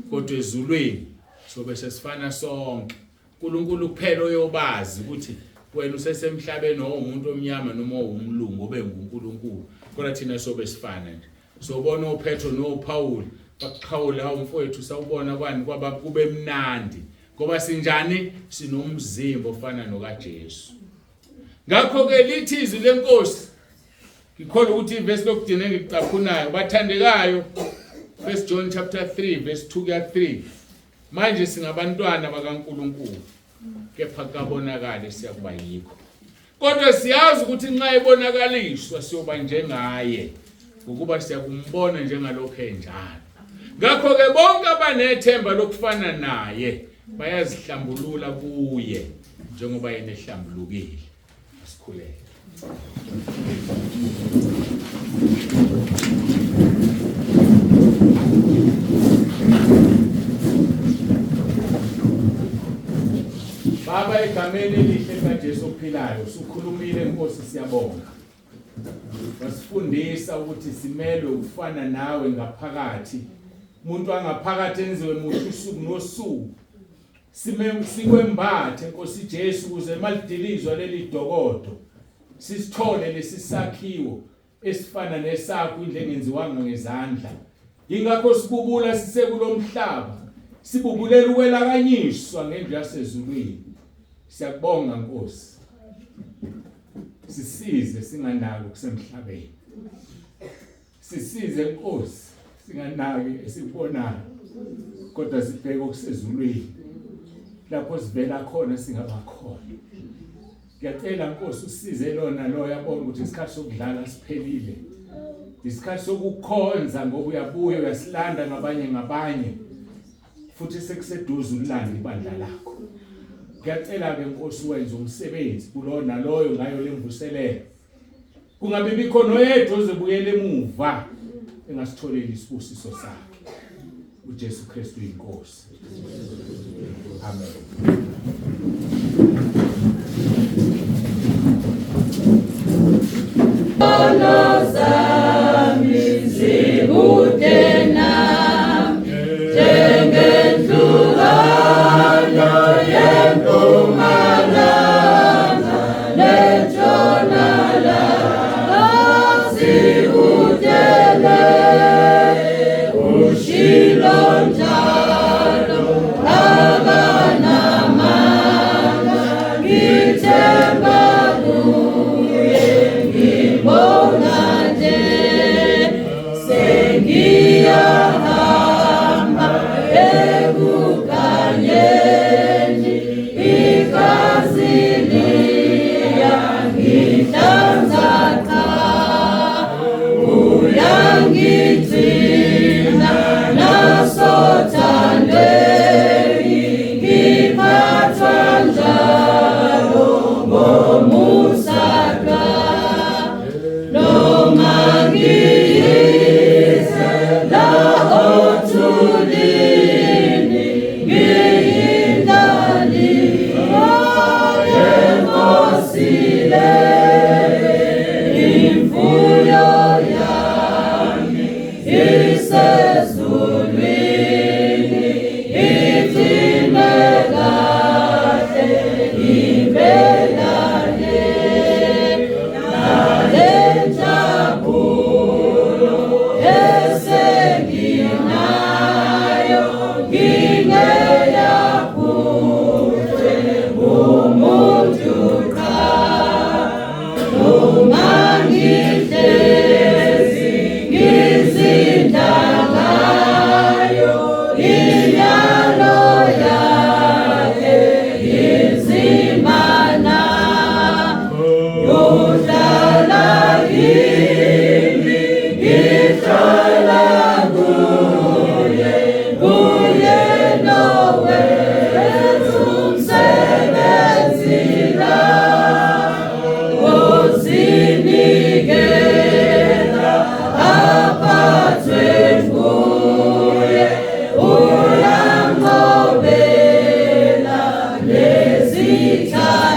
Speaker 1: Kodwa ezulwini sobe sesifana sonke. uNkulunkulu kuphela oyobazi ukuthi wena usesemhlabeni owumuntu omnyama noma owumlungu obe nguNkulunkulu, kodwa thina sobe sifana nje. Sobona oPetro noPaul bakuxhawula, umfowethu sawubona kwani, kwaba kube mnandi ngoba sinjani, sinomzimba ofana nokaJesu. Ngakho ke lithi izwi lenkosi, ngikholwa ukuthi ivesi lokugcina engikucaphunayo, bathandekayo, 1 John chapter 3 verse 2 kuya 3, manje singabantwana bakaNkulunkulu, kepha kabonakale siyakuba yikho, kodwa siyazi ukuthi nxa ebonakaliswa siyoba njengaye, ngokuba siyakumbona njengalokho enjalo. Ngakho-ke bonke abanethemba lokufana naye bayazihlambulula kuye njengoba yena ehlambulukile. Asikhuleke. Baba, egameni elihle likaJesu ophilayo, usukhulumile Nkosi, siyabonga. Wasifundisa ukuthi simelwe ukufana nawe ngaphakathi. Umuntu angaphakathi enziwe musha usuku nosuku. Sime sikwembathe Nkosi Jesu ukuze malidilizwa leli dokodo sisithole lesi sakhiwo esifana nesakho, indlu engenziwanga ngezandla. Ingakho sibubula sisekulomhlaba, sibubulela ukwelakanyiswa ngendlu yasezulwini. Siyakubonga Nkosi, sisize singanaki okusemhlabeni, sisize Nkosi singanaki esikubonayo, kodwa sibheke okusezulwini lapho sivela khona singaba khona. Ngiyacela Nkosi usize lona lo yabona ukuthi isikhathi sokudlala siphelile, isikhathi sokukhonza, ngoba uyabuya uyasilanda ngabanye ngabanye, futhi sekuseduze ulanda ibandla lakho. Ngiyacela ke Nkosi wenze umsebenzi kulona loyo ngayo lemvuselelo, kungabi bikho noyedwa ozobuyela emuva engasitholeli isibusiso sakhe. uJesu Kristu inkosi. Amen.
Speaker 2: Uyangobela nezitha.